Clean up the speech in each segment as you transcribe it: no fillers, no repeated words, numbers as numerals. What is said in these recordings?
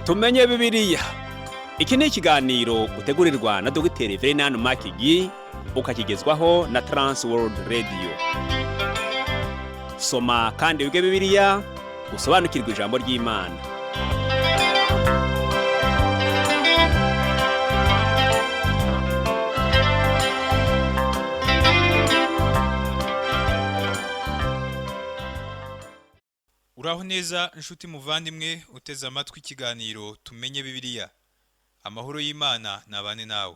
Tumenye Bibiliya. Iki ni ikiganiro utegurirwa na Dogiteri Verenani Makigi, ukakigezwaho na Trans World Radio. Soma kandi wige Bibiliya, usobanukirwe ijambo ry'Imana. Uraho neza inshuti muvandimwe uteze amatwi ikiganiro Tumenye Bibiliya. Amahoro y'Imana nabane nawe.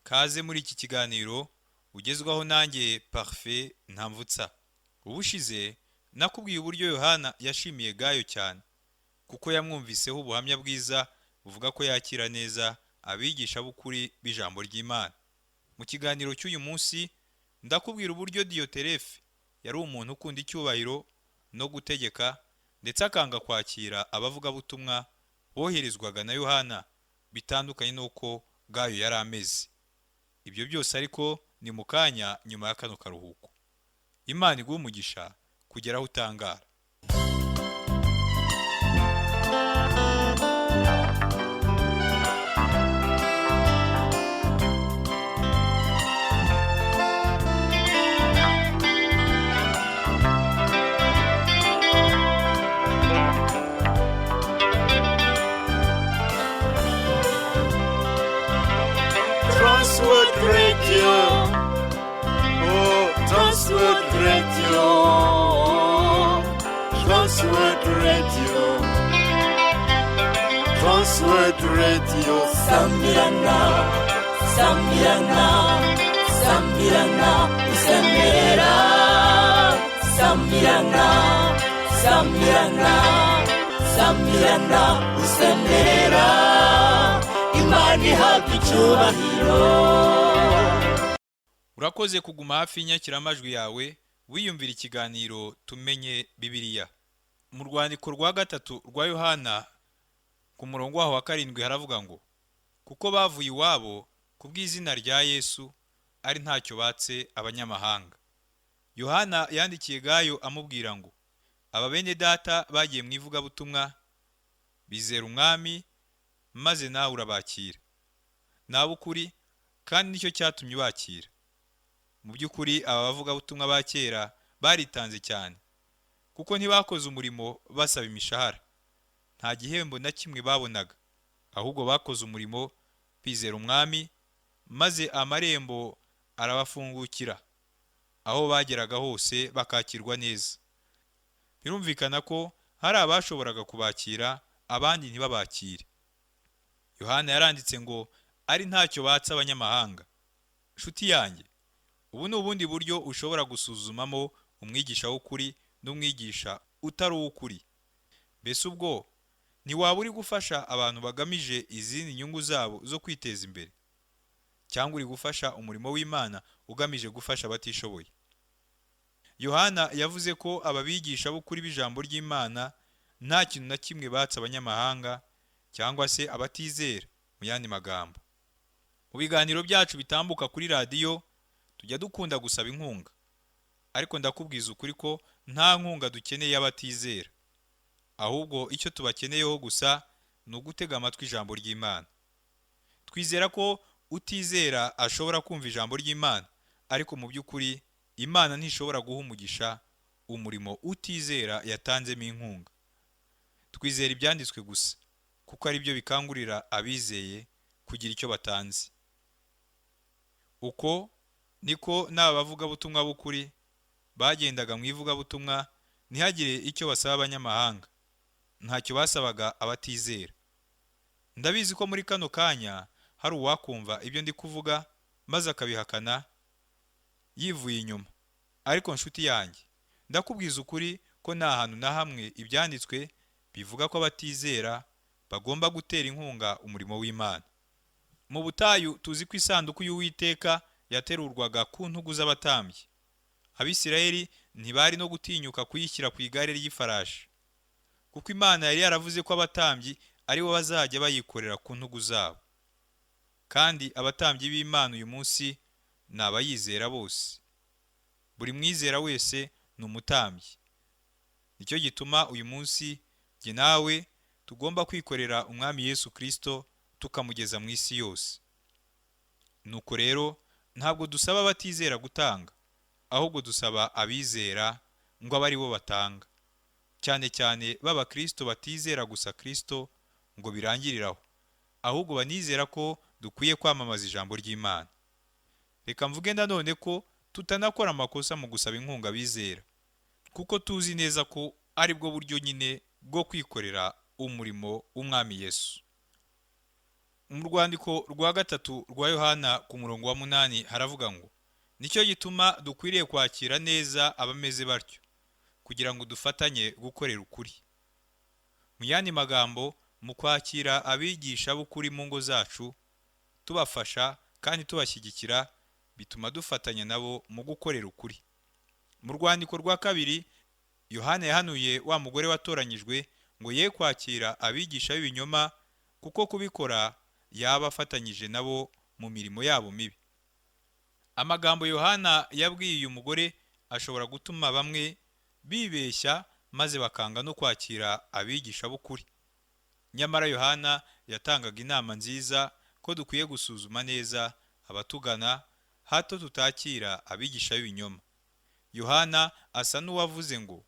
Kaze muri iki kiganiro ugezwaho nanjye Parfait Ntamvutsa. Ubushize nakubwiye uburyo Yohana yashimiye Gayo cyane kuko yamwumviseho ubuhamya bwiza buvuga ko yakira neza abigisha b'ukuri b'ijambo ry'Imana. Mu kiganiro cy'uyu munsi ndakubwira uburyo Diyoterefe yari umuntu ukunda icyubahiro no gutegeka, ndetse akanga kwakira abavugabutumwa boherezwaga na Yohana, bitandukanye n'uko Gayo yari ameze. Ibyo byose ariko ni mu kanya nyuma ya kano karuhuko. Imana iguhe umugisha kugera aho utangara. Transworld Radio. Oh, Transworld Radio. Transworld Radio. Transworld Radio. Sambirana, sambirana, sambirana, usemerera. Sambirana, sambirana, sambirana, usemerera. Imana ihabwa icyubahiro. Urakoze kuguma hafi y'inyakiramajwi yawe wiyumvira ikiganiro Tumenye Bibiliya. Mu rwandiko rwa gatatu rwa Yohana ku murongo waho wa 7 haravuga ngo: kuko bavuye iwabo ku bw'izina rya Yesu ari ntacyo batse abanyamahanga. Yohana yandikiye Gayo amubwira ngo: aba bene data bagiye mu ivugabutumwa bizera umwami, maze nawe urabakira. Nabo ukuri kandi nicyo cyatumye ubakira. Mu by'ukuri aba bavugabutumwa ba kera baritanze cyane, kuko ntibakoze umurimo basaba imishahara. Nta gihembo na kimwe babonaga, ahubwo bakoze umurimo bizera umwami, maze amarembo arabafungukira. Aho bageraga hose bakakirwa neza. Birumvikana ko hari abashoboraga kubakira, abandi ntibabakire. Yohana yaranditse ngo ari ntacyo batse abanyamahanga. Nshuti yanjye, ubu ni ubundi buryo ushobora gusuzumamo umwigisha w'ukuri n'umwigisha utari uw'ukuri. Mbese ubwo ntiwaba uri gufasha abantu bagamije izindi nyungu zabo zo kwiteza imbere, cyangwa uri gufasha umurimo w'Imana ugamije gufasha abatishoboye? Yohana yavuze ko aba bigisha b'ukuri b'ijambo ry'Imana nta kintu na kimwe batse abanyamahanga cyangwa se abatizera, mu yandi magambo. Mu biganiro byacu bitambuka kuri radiyo tujya dukunda gusaba inkunga, ariko ndakubwiza ukuri ko nta nkunga dukeneye y'abatizera. Ahubwo icyo tubakeneyeho gusa ni ugutega amatwi ijambo ry'Imana. Twizera ko utizera ashobora kumva ijambo ry'Imana, ariko mu by'ukuri Imana ntishobora guha umugisha umurimo utizera yatanzemo inkunga. Twizera ibyanditswe gusa, kuko ari byo bikangurira abizeye kugira icyo batanze. Uko niko n'aba bavugabutumwa b'ukuri bagendaga mu ivugabutumwa ntihagire icyo basaba abanyamahanga. Ntacyo basabaga abatizera. Ndabizi ko muri kano kanya hari uwakumva ibyo ndi kuvuga maze akabihakana yivuye inyuma. Ariko nshuti yanjye, ndakubwiza ukuri ko nta hantu na hamwe ibyanditswe bivuga ko abatizera bagomba gutera inkunga umurimo w'Imana. Mu butayu tuzi ko isanduku y'Uwiteka yaterurwaga ku ntugu z'abatambyi. Abisirayeli ntibari no gutinyuka kuyishyira ku igare ry'ifarashi, kuko Imana yari yaravuze ko abatambyi ari bo bazajya bayikorera ku ntugu zabo. Kandi abatambyi b'Imana uyu munsi ni abayizera bose. Buri mwizera wese ni umutambyi. Nicyo gituma uyu munsi jye nawe tugomba kwikorera Umwami Yesu Kristo tukamugeza mu isi yose. Nuko rero ntabwo dusaba abatizera gutanga, ahubwo dusaba abizera ngo abe ari bo batanga, cyane cyane b'Abakristo batizera gusa Kristo ngo birangirire aho, ahubwo banizera ko dukwiye kwamamaza ijambo ry'Imana. Reka mvuge nanone ko tutanakora amakosa mu gusaba inkunga abizera, kuko tuzi neza ko ari bwo buryo nyine bwo kwikorera umurimo w'Umwami Yesu. Mu rwandiko rwa gatatu rwa Yohana ku murongo wa 8 haravuga ngo: nicyo gituma dukwiriye kwakira neza abameze batyo, kugira ngo dufatanye gukorera ukuri. Mu yandi magambo, mu kwakira abigisha b'ukuri mu ngo zacu, tubafasha kandi tubashyigikira, bituma dufatanya nabo mu gukorera ukuri. Mu rwandiko rwa 2, Yohana yahanuye wa mugore watoranyijwe ngo ye kwakira abigisha b'ibinyoma, kuko kubikora yaba afatanyije nabo mu mirimo yabo mibi. Amagambo Yohana yabwiye uyu mugore ashobora gutuma bamwe bibeshya maze bakanga no kwakira abigisha b'ukuri. Nyamara Yohana yatangaga inama nziza ko dukwiye gusuzuma neza abatugana, hato tutakira abigisha b'ibinyoma. Yohana asa n'uwavuze ngo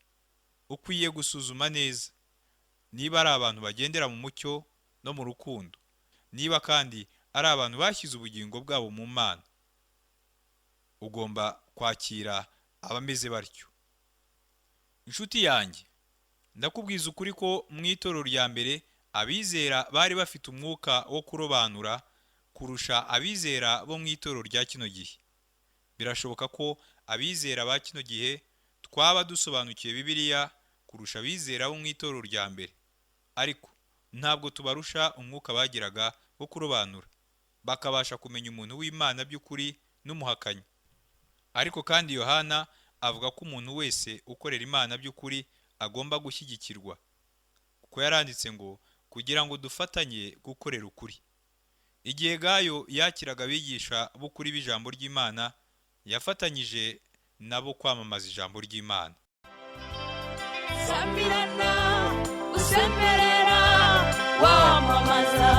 ukwiye gusuzuma neza niba ari abantu bagendera mu mucyo no mu rukundo, niba kandi ari abantu bashyize ubugingo bwabo mu Mana. Ugomba kwakira abameze batyo. Inshuti yanjye, ndakubwiza ukuri ko mu itorero rya mbere abizera bari bafite umwuka wo kurobanura kurusha abizera bo mu itorero rya kino gihe. Birashoboka ko abizera ba kino gihe twaba dusobanukiwe Bibiliya kurusha abizera bo mu itorero rya mbere, ariko ntabwo tubarusha umwuka bagiraga wo kurobanura, bakabasha kumenya umuntu w'Imana by'ukuri n'umuhakanyi. Ariko kandi Yohana avuga ko umuntu wese ukorera Imana by'ukuri agomba gushyigikirwa, kuko yaranditse ngo kugira ngo dufatanye gukorera ukuri. Igihe Gayo yakiraga abigisha b'ukuri b'ijambo ry'Imana, yafatanyije nabo kwamamaza ijambo ry'Imana. Samirana usemerera wamamaza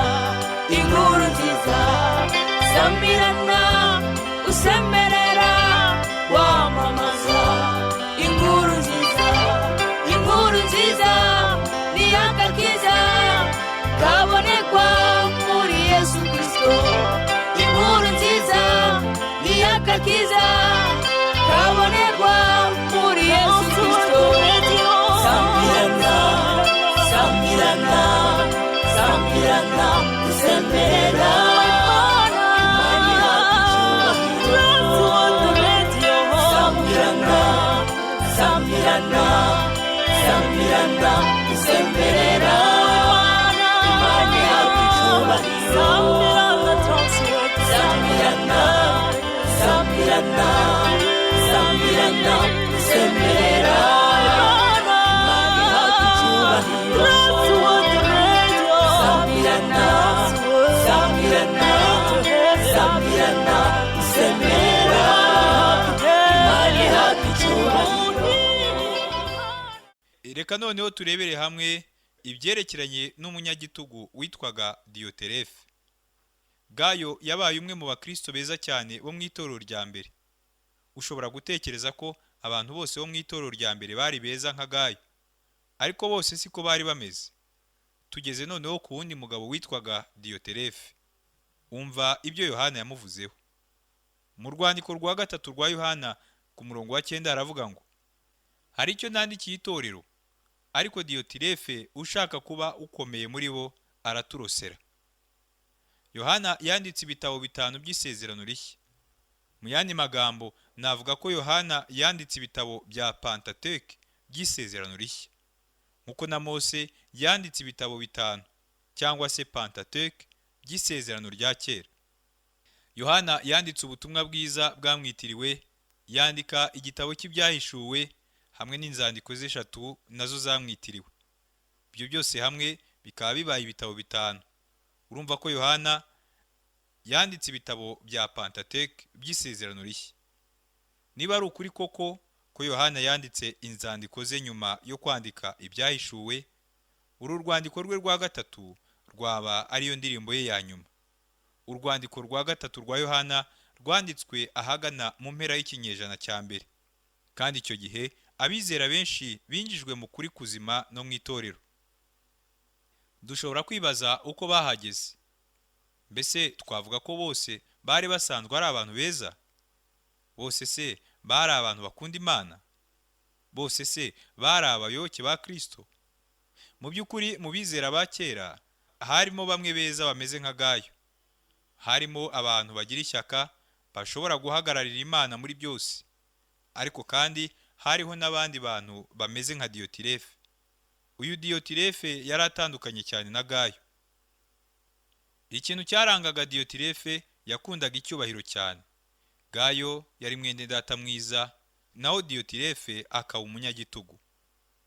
inkuru nziza, Samirana usemerera wamamaza inkuru nziza, inkuru nziza ni agakiza kabonekwa muri Yesu Kristo, inkuru nziza ni agakiza kabonekwa muri Yesu Kristo. Samirana, Samirana, Samirana usemerera, Samirana, Samirana, Samirana usemerera, Imana ihabwa icyubahiro. Samirana, Samirana, Samirana usemerera, Imana ihabwa icyubahiro. Samirana, Samirana, Samirana usemerera, Imana ihabwa icyubahiro. Reka noneho turebere hamwe ibyerekeranye n'umunyagitugu witwaga Diyoterefe. Gayo yabaye umwe mu bakristo beza cyane bo mu itorero rya mbere. Ushobora gutekereza ko abantu bose bo mu itorero rya mbere bari beza nka Gayo, ariko bose siko bari bameze. Tugeze noneho ku wundi mugabo witwaga Diyoterefe. Umva ibyo Yohana yamuvuzeho. Mu rwandiko rwa 3 rwa Yohana ku murongo wa 9 haravuga ngo: hari icyo nandikiye itorero, ariko Diyotirefe ushaka kuba ukomeye muri bo araturosera. Yohana yanditse ibitabo 5 by'isezerano rishya. Mu yandi magambo navuga ko Yohana yanditse ibitabo bya Pentateuch by'isezerano rishya, nkuko na Mose yanditse ibitabo 5 cyangwa se Pentateuch by'isezerano rya kera. Yohana yanditse ubutumwa bwiza bwamwitiriwe, yandika igitabo cy'ibyahishuwe hamwe n'inzandiko ze 3 nazo zamwitiriwe. Ibyo byose hamwe bikaba bibaye ibitabo 5. Urumva ko Yohana yanditse ibitabo bya Pentateuch by'isezerano rishya. Niba ari ukuri koko ko Yohana yanditse inzandiko ze nyuma yo kwandika ibyahishuwe, Uru rwandiko rwe rwa gatatu rwaba ariyo ndirimbo ye ya nyuma. Urwandiko rwa gatatu rwa Yohana rwanditswe ahagana mu mpera y'ikinyejana cya mbere, kandi icyo gihe abizera benshi binjijwe mu kuri kuzima no mu itorero. Dushobora kwibaza uko bahageze. Mbese twavuga ko bose bari basanzwe ari abantu beza? Bose se bari abantu bakunda Imana? Bose se bari abayoboke ba Kristo? Mu by'ukuri, mu bizera ba kera harimo bamwe beza bameze nka Gayo. Harimo abantu bagira ishyaka, bashobora guhagararira Imana muri byose. Ariko kandi hariho n'abandi bantu bameze nka Diyotirefe. Uyu Diyotirefe yari atandukanye cyane na Gayo. Ikintu cyarangaga Diyotirefe, yakundaga icyubahiro cyane. Gayo yari mwene data mwiza, naho Diyotirefe akaba umunyagitugu.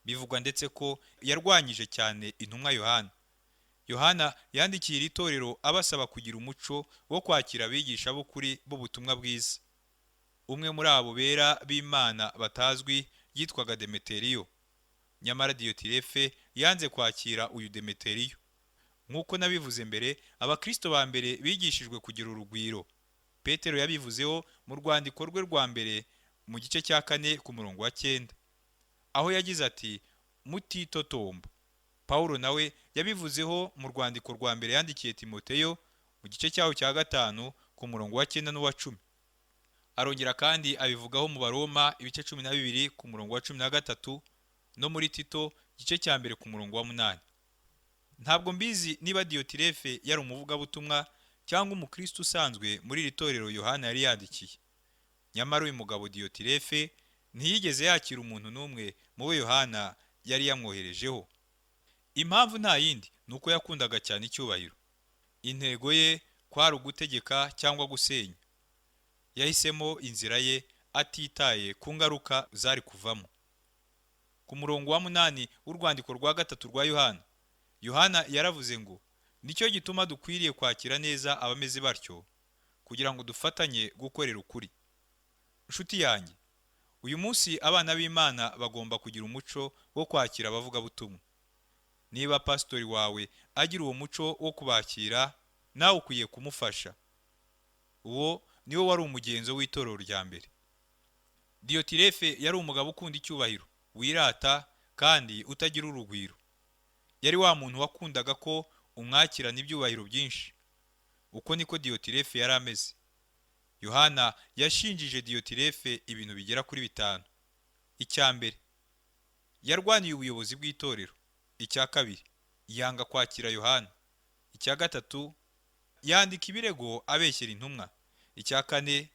Bivugwa ndetse ko yarwanyije cyane intumwa Yohana. Yohana yandikiye iri torero abasaba kugira umuco wo kwakira abigisha b'ukuri b'ubutumwa bwiza. Umwe muri abo bera b'Imana batazwi yitwaga Demeteriyo. Nyamara Diyotirefe yanze kwakira uyu Demeteriyo. Nk'uko nabivuze mbere, abakristo ba mbere bigishijwe kugira urugwiro. Petero yabivuzeho mu rwandiko rwe rwa mbere mu gice cya 4 ku murongo wa 9, aho yagize ati: "Mutitotomba." Pawulo nawe yabivuzeho mu rwandiko rwa mbere yandikiye Timoteyo mu gice cyaho cya 5 ku murongo wa 9 n'uwa 10. Arongera kandi abivugaho mu Baroma ibice 12 ku murongo wa 13, no muri Tito igice cya 1 ku murongo wa 8. Ntabwo mbizi niba Diyotirefe yari umuvugabutumwa cyangwa umukristo usanzwe muri iri torero Yohana yari yandikiye. Nyamara uyu mugabo Diyotirefe ntiyigeze yakira umuntu n'umwe mu bo Yohana yari yamwoherejeho. Impamvu nta yindi, ni uko yakundaga cyane icyubahiro. Intego ye kwari ugutegeka cyangwa gusenya. Yahisemo inzira ye atitaye ku ngaruka zari kuvamo. Ku murongo wa 8 w'urwandiko rwa gatatu rwa Yohana, Yohana yaravuze ngo: "Nicyo gituma dukwiriye kwakira neza abameze batyo, kugira ngo dufatanye gukorera ukuri." Nshuti yanjye, uyu munsi abana b'Imana bagomba kugira umuco wo kwakira abavugabutumwa. Niba pasitori wawe agira uwo muco wo kubakira, nawe ukwiye kumufasha. Uwo niwo wari umugenzo w'itorero rya mbere. Diyotirefe yari umugabo ukunda icyubahiro, wirata kandi utagira urugwiro. Yari wa muntu wakundaga ko umwakirana ibyubahiro byinshi. Uko niko Diyotirefe yari ameze. Yohana yashinjije Diyotirefe ibintu bigera kuri 5. Icya mbere, yarwaniye ubuyobozi bw'itorero. Icya kabiri, yanga kwakira Yohana. Icya gatatu, yandika ibirego abeshyera intumwa. Icya kane,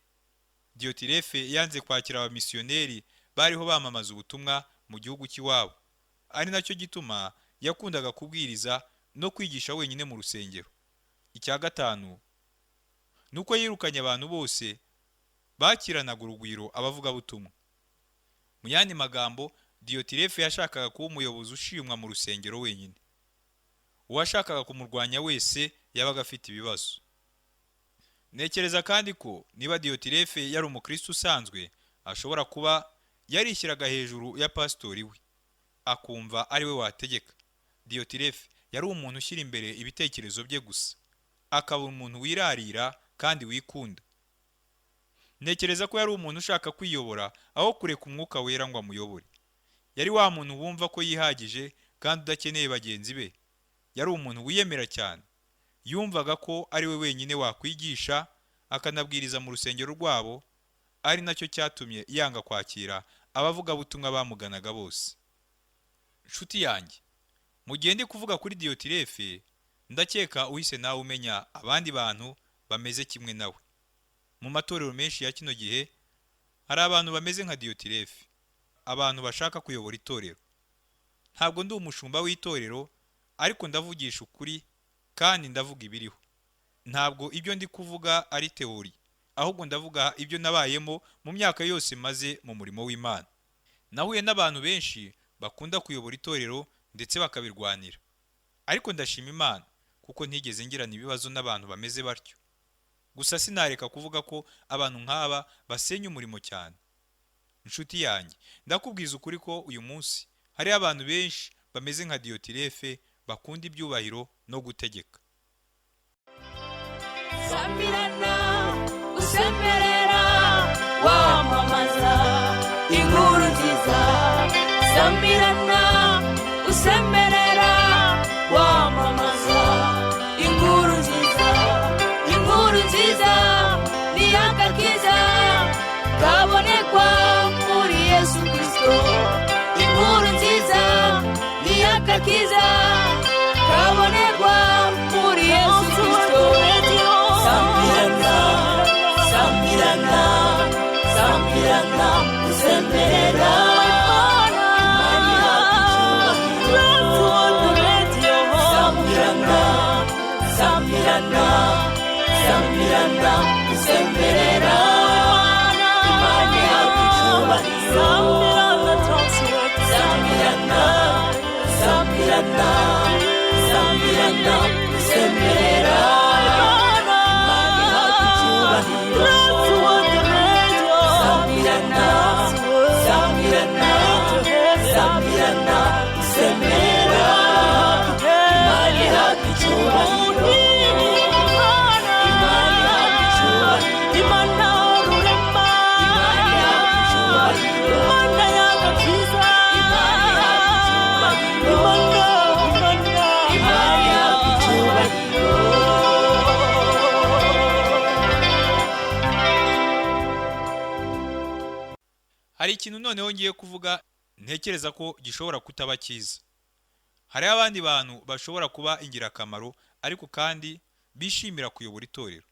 Diyotirefe yanze kwakira abamisiyoneri bariho bamamaza ubutumwa mu gihugu cy'iwabo, ari nacyo gituma yakundaga kubwiriza no kwigisha wenyine mu rusengero. Icya gatanu, nuko yirukanye abantu bose bakiranaga urugwiro abavugabutumwa. Mu yandi magambo, Diyotirefe yashakaga kuba umuyobozi ushimwa mu rusengero wenyine. Uwashakaga kumurwanya wese yabaga afite ibibazo. Ntekereza kandi ko niba Diyotirefe yari umukristo usanzwe, ashobora kuba yarishyiraga hejuru ya pasitori we, akumva ari we wategeka. Diyotirefe yari umuntu ushyira imbere ibitekerezo bye gusa, akaba umuntu wirarira kandi wikunda. Ntekereza ko yari umuntu ushaka kwiyobora aho kureka Umwuka Wera ngo amuyobore. Yari wa muntu wumva ko yihagije kandi udakeneye bagenzi be. Yari umuntu wiyemera cyane. Yumvaga ko ari we wenyine wakwigisha akanabwiriza mu rusengero rwabo, ari nacyo cyatumye yanga kwakira abavugabutumwa bamuganaga bose. Nshuti yanjye, mu gihe ndi kuvuga kuri Diyotirefe, ndakeka uhise nawe umenya abandi bantu bameze kimwe nawe. Mu matorero menshi ya kino gihe hari abantu bameze nka Diyotirefe, abantu bashaka kuyobora itorero. Ntabwo ndi umushumba w'itorero, ariko ndavugisha ukuri kandi ndavuga ibiriho. Ntabwo ibyo ndi kuvuga ari teori, ahubwo ndavuga ibyo nabayemo mu myaka yose maze mu murimo w'Imana. Nahuye n'abantu benshi bakunda kuyobora itorero ndetse bakabirwanira. Ariko ndashima Imana kuko ntigeze ngirana ibibazo n'abantu bameze batyo. Gusa sinareka kuvuga ko abantu nk'aba basenya umurimo cyane. Inshuti yanjye, ndakubwiza ukuri ko uyu munsi hari abantu benshi bameze nka Diyotirefe bakunda ibyubahiro no gutegeka. Samirana usemerera wamamaza inkuru nziza. Samirana usemerera wamamaza inkuru nziza. Inkuru nziza ni agakiza kabonekwa muri Yesu Kristo. Inkuru nziza ni agakiza kabonekwa muri Yesu Kristo. Samirana, samirana, samirana usemerera. Samirana, samirana, samirana usemerera. Imana ihabwa icyubahiro. Samirana, samirana, samirana usemerera. Imana ihabwa icyubahiro. Samirana, samirana, samirana usemerera. Imana ihabwa icyubahiro. Imana ihabwa icyubahiro. Imana ihabwa icyubahiro. Imana ihabwa icyubahiro. Imana ihabwa icyubahiro. Hari ikintu noneho ngiye kuvuga ntekereza ko gishobora kutaba cyiza. Hariho abandi bantu bashobora kuba ingirakamaro ariko kandi bishimira kuyobora itorero.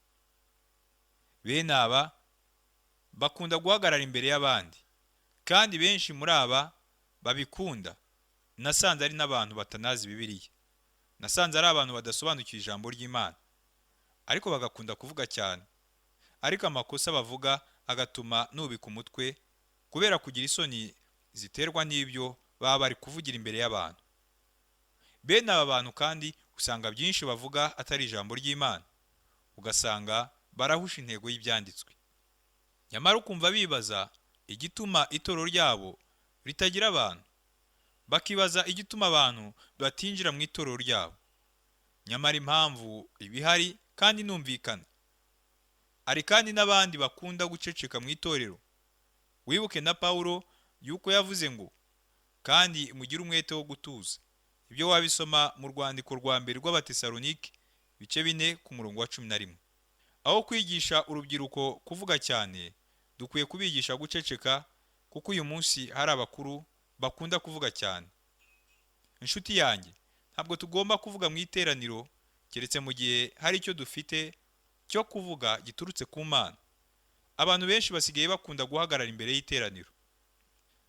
Bene aba bakunda guhagarara imbere y'abandi, kandi benshi muri aba babikunda nasanze ari n'abantu batanazi Bibiliya. Nasanze ari abantu badasobanukiwe ijambo ry'Imana, ariko bagakunda kuvuga cyane. Ariko amakosa bavuga agatuma nubika umutwe kubera kugira isoni ziterwa n'ibyo baba bari kuvugira imbere y'abantu. Bene aba bantu kandi usanga byinshi bavuga atari ijambo ry'Imana, ugasanga barahusha intego y'ibyanditswe. Nyamara ukumva bibaza igituma itorero ryabo ritagira abantu, bakibaza igituma abantu batinjira mu itorero ryabo. Nyamara impamvu iba ihari kandi inumvikana. Hari kandi n'abandi bakunda guceceka mu itorero. Wibuke na Pawulo yuko yavuze ngo kandi mugire umwete wo gutuza. Ibyo wabisoma mu rwandiko rwa mbere rw'Abatesalonike ibice 4 ku murongo wa 11. Aho kwigisha urubyiruko kuvuga cyane, dukwiye kubigisha guceceka, kuko uyu munsi hari abakuru bakunda kuvuga cyane. Inshuti yanjye, ntabwo tugomba kuvuga mu iteraniro keretse mu gihe hari icyo dufite cyo kuvuga giturutse ku Mana. Abantu benshi basigaye bakunda guhagarara imbere y'iteraniro.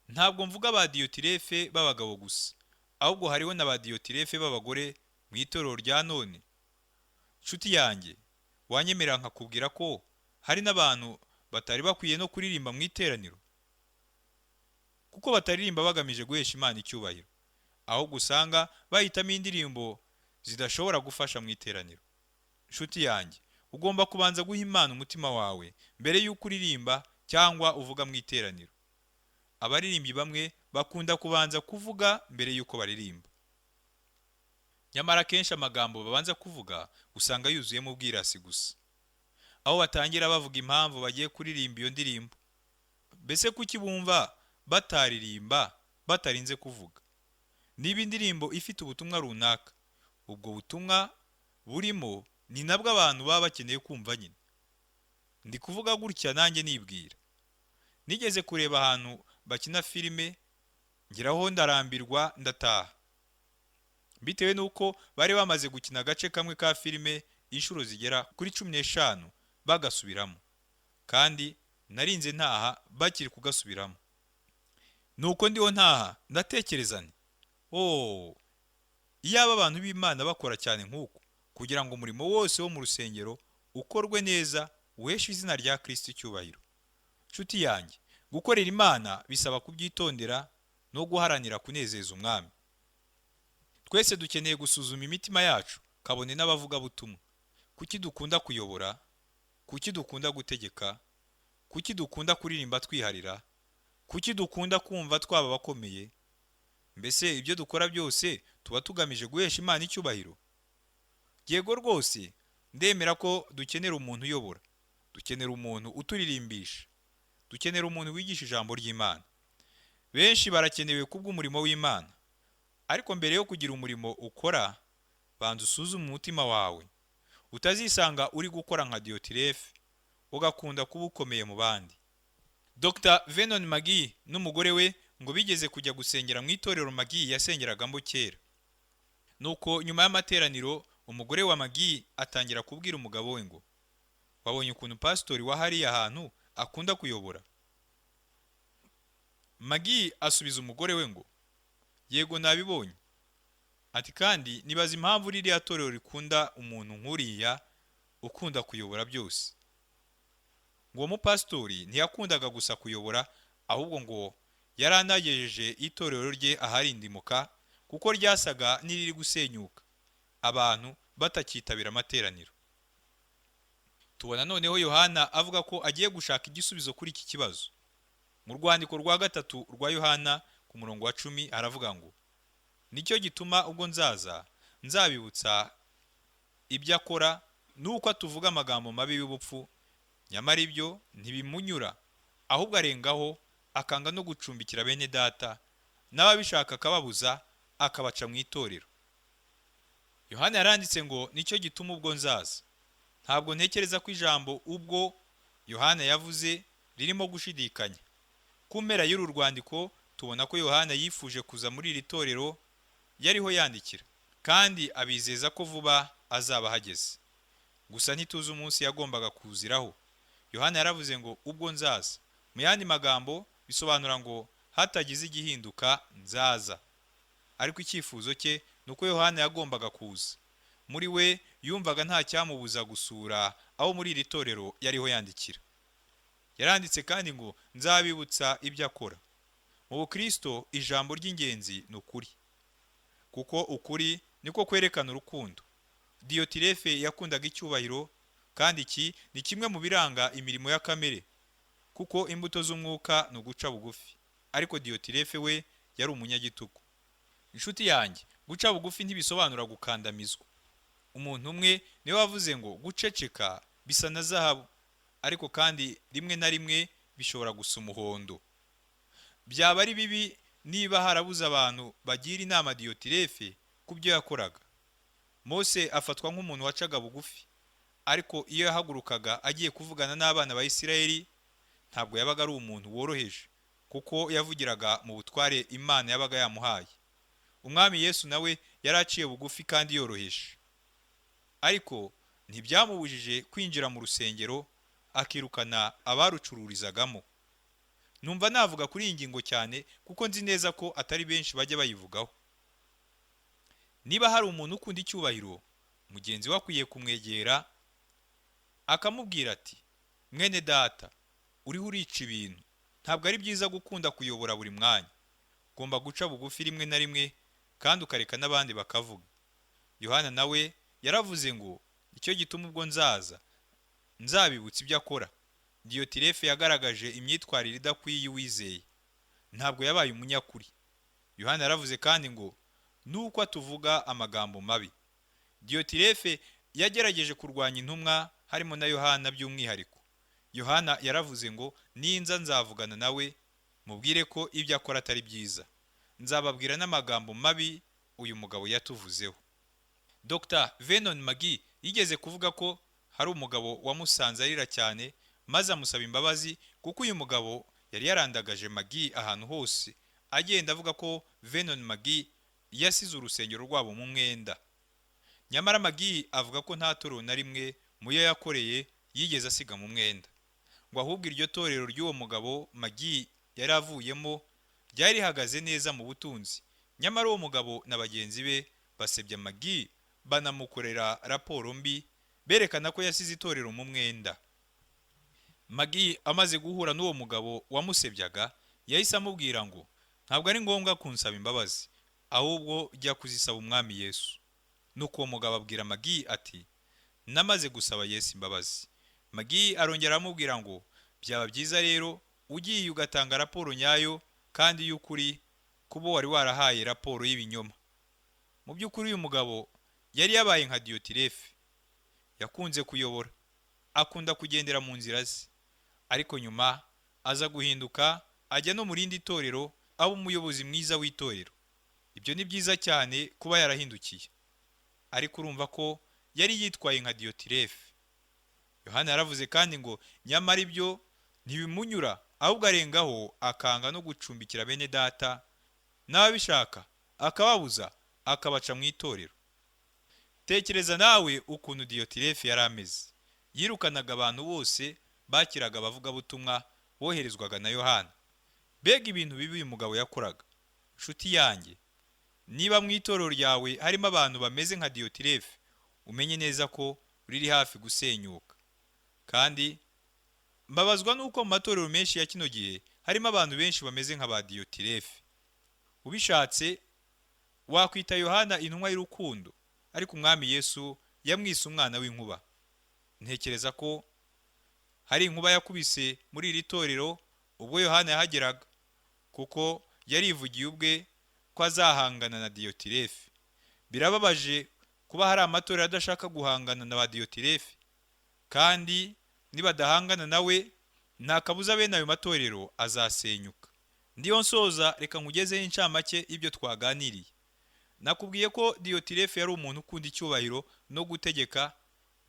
Ntabwo mvuga ba Diyotirefe b'abagabo gusa, ahubwo hariho na ba Diyotirefe b'abagore mu itorero rya none. Nshuti yanjye, wanyemerera nkakubwira ko hari n'abantu batari bakwiye no kuririmba mu iteraniro, kuko bataririmba bagamije guhesha Imana icyubahiro, ahubwo usanga bahitamo indirimbo zidashobora gufasha mu iteraniro. Nshuti yanjye, ugomba kubanza guha Imana umutima wawe mbere y'uko uririmba cyangwa uvuga mu iteraniro. Abaririmbyi bamwe bakunda kubanza kuvuga mbere y'uko baririmba. Nyamara akenshi amagambo babanza kuvuga usanga yuzuyemo ubwirasi gusa, aho batangira bavuga impamvu bagiye kuririmba iyo ndirimbo. Mbese kuki bumva bataririmba batarinze kuvuga? Niba indirimbo ifite ubutumwa runaka, ubwo butumwa burimo ni nabwo abantu baba bakeneye kumva nyine. Ndi kuvuga gutya nanjye nibwira. Nigeze kureba ahantu bakina filime, ngeraho ndarambirwa ndataha, bitewe n'uko bari bamaze gukina agace kamwe ka filime inshuro zigera kuri 15 bagasubiramo, kandi narinze ntaha bakiri kugasubiramo. Nuko ndiho ntaha ndatekereza nti oh, iyaba abantu b'Imana bakora cyane nk'uku kugira ngo umurimo wose wo mu rusengero ukorwe neza, uheshe izina rya Kristo icyubahiro. Nshuti yanjye, gukorera Imana bisaba kubyitondera no guharanira kunezeza Umwami. Twese dukeneye gusuzuma imitima yacu, kabone n'abavugabutumwa. Kuki dukunda kuyobora? Kuki dukunda gutegeka? Kuki dukunda kuririmba twiharira? Kuki dukunda kumva twaba abakomeye? Mbese ibyo dukora byose tuba tugamije guhesha Imana icyubahiro? Yego rwose, ndemera ko dukenera umuntu uyobora, dukenera umuntu uturirimbisha, dukenera umuntu wigisha ijambo ry'Imana. Benshi barakenewe kubw'umurimo w'Imana. Ariko mbere yo kugira umurimo ukora, banza usuzume umutima wawe, utazisanga uri gukora nka Diyotirefe, ugakunda kuba ukomeye mu bandi. Dr Venon Magi n'umugore we ngo bigeze kujya gusengera mu itorero Magi yasengeragamo kera. Nuko nyuma y'amateraniro, umugore wa Magi atangira kubwira umugabo we ngo: "Wabonye ukuntu pasitori wa hariya hantu akunda kuyobora?" Magi asubiza umugore we ngo: "Yego, nabibonye." Ati: "Kandi nibaza impamvu ririya torero rikunda umuntu nk'uriya ukunda kuyobora byose." Ngo uwo mupasitori ntiyakundaga gusa kuyobora, ahubwo ngo yari anagejeje itorero rye aharindimuka, kuko ryasaga n'iriri gusenyuka, abantu batakitabira amateraniro. Tubona noneho Yohana avuga ko agiye gushaka igisubizo kuri iki kibazo. Mu rwandiko rwa gatatu rwa Yohana, ku murongo wa 10, aravuga ngo: "Nicyo gituma ubwo nzaza nzabibutsa ibyo akora, nuko atuvuga amagambo mabi y'ubupfu, nyamara ibyo ntibimunyura, ahubwo arengaho akanga no gucumbikira bene data, n'ababishaka akababuza, akabaca mu itorero." Yohana yaranditse ngo: "Nicyo gituma ubwo nzaza." Ntabwo ntekereza ko ijambo "ubwo" Yohana yavuze ririmo gushidikanya. Ku mpera y'uru rwandiko tubona ko Yohana yifuje kuza muri iri torero yariho yandikira, kandi abizeza ko vuba azaba ahageze. Gusa ntituzi umunsi yagombaga kuziraho. Yohana yaravuze ngo: "Ubwo nzaza." Mu yandi magambo bisobanura ngo hatagize igihinduka nzaza. Ariko icyifuzo cye ni uko Yohana yagombaga kuza. Muri we yumvaga nta cyamubuza gusura aho muri iri torero yariho yandikira. Yaranditse kandi ngo: "Nzabibutsa ibyo akora." Mu bukristo ijambo ry'ingenzi ni ukuri, kuko ukuri niko kwerekana urukundo. Diyotirefe yakundaga icyubahiro, kandi iki ni kimwe mu biranga imirimo ya kamere, kuko imbuto z'umwuka ni uguca bugufi. Ariko Diyotirefe we yari umunyagitugu. Inshuti yanjye, guca bugufi ntibisobanura gukandamizwa. Umuntu umwe niwe wavuze ngo guceceka bisa na zahabu, ariko kandi rimwe na rimwe bishobora gusa umuhondo. Byaba ari bibi niba harabuze abantu bagira inama Diyotirefe ku byo yakoraga. Mose afatwa nk'umuntu wacaga bugufi, ariko iyo yahagurukaga agiye kuvugana n'abana ba Isirayeli, ntabwo yabaga ari umuntu woroheje, kuko yavugiraga mu butware Imana yabaga yamuhaye. Umwami Yesu nawe yari aciye bugufi kandi yoroheje, ariko ntibyamubujije kwinjira mu rusengero akirukana abarucururizagamo. Numva navuga kuri iyi ngingo cyane, kuko nzi neza ko atari benshi bajya bayivugaho. Niba hari umuntu ukunda icyubahiro, mugenzi we akwiye kumwegera akamubwira ati: "Mwene data, uriho urica ibintu. Ntabwo ari byiza gukunda kuyobora buri mwanya. Ugomba guca bugufi rimwe na rimwe kandi ukareka n'abandi bakavuga." Yohana nawe yaravuze ngo: "Nicyo gituma ubwo nzaza nzabibutsa ibyo akora." Diyotirefe yagaragaje imyitwarire idakwiye uwizeye, ntabwo yabaye umunyakuri. Yohana yaravuze kandi ngo nuko atuvuga amagambo mabi. Diyotirefe yagerageje kurwanya intumwa, harimo na Yohana by'umwihariko. Yohana yaravuze ngo: "Ninza nzavugana nawe, mubwire ko ibyo akora atari byiza. Nzababwira n'amagambo mabi uyu mugabo yatuvuzeho." Dr Venon Magi yigeze kuvuga ko hari umugabo wamusanze arira cyane, maze amusaba imbabazi, kuko uyu mugabo yari yarandagaje Magi ahantu hose, agenda avuga ko Venon Magi yasize urusengero rwabo mu mwenda. Nyamara Magi avuga ko nta torero na rimwe mu yo yakoreye yigeze asiga mu mwenda, ngo ahubwo iryo torero ry'uwo mugabo Magi yari avuyemo ryari rihagaze neza mu butunzi. Nyamara uwo mugabo na bagenzi be basebya Magi, banamukorera raporo mbi berekana ko yasize itorero mu mwenda. Magi amaze guhura n'uwo mugabo wamusebyaga, yahise amubwira ngo: "Ntabwo ari ngombwa kunsaba imbabazi, ahubwo jya kuzisaba Umwami Yesu." Nuko uwo mugabo abwira Magi ati: "Namaze gusaba Yesu imbabazi." Magi arongera aramubwira ngo: "Byaba byiza rero ugiye ugatanga raporo nyayo kandi y'ukuri ko kubo wari warahaye raporo y'ibinyoma. Mu by'ukuri uyu mugabo yari yabaye nka Diyotirefe, yakunze kuyobora, akunda kugendera mu nzira ze, ariko nyuma aza guhinduka ajya no mu rindi torero, aba umuyobozi mwiza w'itorero. Ibyo ni byiza cyane kuba yarahindukiye, ariko urumva ko yari yitwaye nka Diyotirefe. Yohana yaravuze kandi ngo nyamara ibyo ntibimunyura, ahubwo arengaho akanga no gucumbikira bene data n'ababishaka akababuza, akabaca mu itorero. Tekereza nawe ukuntu Diyotirefe yari ameze. Yirukanaga abantu bose bakiraga abavugabutumwa boherezwaga na Yohana. Mbega ibintu bibi uyu mugabo yakoraga! Nshuti yanjye, niba mu itorero ryawe harimo abantu bameze nka Diyotirefe, umenye neza ko riri hafi gusenyuka. Kandi mbabazwa n'uko mu matorero menshi ya kino gihe harimo abantu benshi bameze nka ba Diyotirefe. Ubishatse wakwita Yohana intumwa y'urukundo, ariko Umwami Yesu yamwise umwana w'inkuba. Ntekereza ko hari inkuba yakubise muri iri torero ubwo Yohana yahageraga, kuko yarivugiye ubwe ko azahangana na Diyotirefe. Birababaje kuba hari amatorero adashaka guhangana na ba Diyotirefe, kandi nibadahangana nawe nta kabuza bene ayo matorero azasenyuka. Ndiyo nsoza, reka nkugezeho incamake y'ibyo twaganiriye. Nakubwiye ko Diyotirefe yari umuntu ukunda icyubahiro no gutegeka,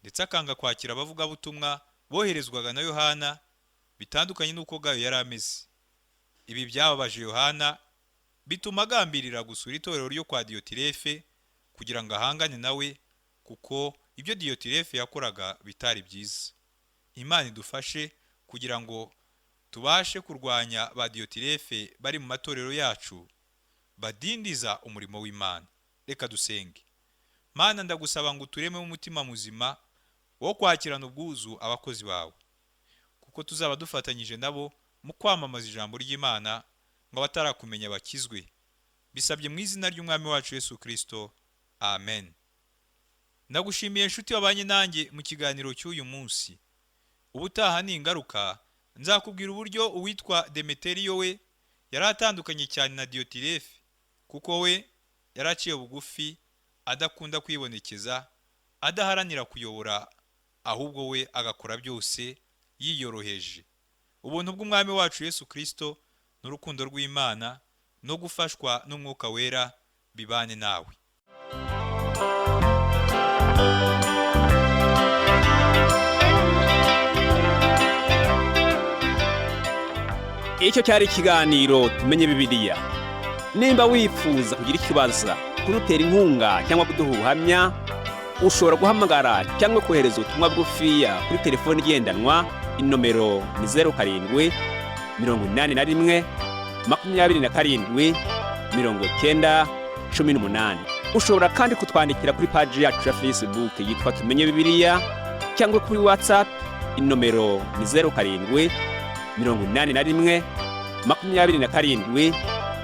ndetse akanga kwakira abavugabutumwa boherezwaga na Yohana, bitandukanye n'uko Gayo yari ameze. Ibi byababaje Yohana, bituma agambirira gusura itorero ryo kwa Diyotirefe kugira ngo ahangane nawe, kuko ibyo Diyotirefe yakoraga bitari byiza. Imana idufashe kugira ngo tubashe kurwanya ba Diyotirefe bari mu matorero yacu badindiza umurimo w'Imana. Reka dusenge. Mana, ndagusaba ngo utureme umutima muzima wo kwakirana ubwuzu abakozi bawe, kuko tuzaba dufatanyije nabo mu kwamamaza ijambo ry'Imana ngo abatarakumenya bakizwe. Bisabye mu izina ry'Umwami wacu Yesu Kristo, amen. Ndagushimiye nshuti wabanye nanjye mu kiganiro cy'uyu munsi. Ubutaha ni ingaruka nzakubwira uburyo uwitwa Demeteriyo we yari atandukanye cyane na Diyotirefe, kuko we yari aciye bugufi, adakunda kwibonekeza, adaharanira kuyobora, ahubwo we agakora byose yiyoroheje. Ubuntu bw'Umwami wacu Yesu Kristo n'urukundo rw'Imana no gufashwa n'Umwuka Wera bibane nawe. Icyo cyari ikiganiro Tumenye Bibiliya. Nimba wifuza kugira ikibazo, kudutera inkunga cyangwa kuduha ubuhamya, ushobora guhamagara cyangwa kohereza ubutumwa bugufiya kuri telefoni igendanwa. Inomero ni 0781 27 90 18. Ushobora kandi kutwandikira kuri paji yacu ya Facebook yitwa Tumenye Bibiliya, cyangwa kuri WhatsApp. Inomero ni 0781 27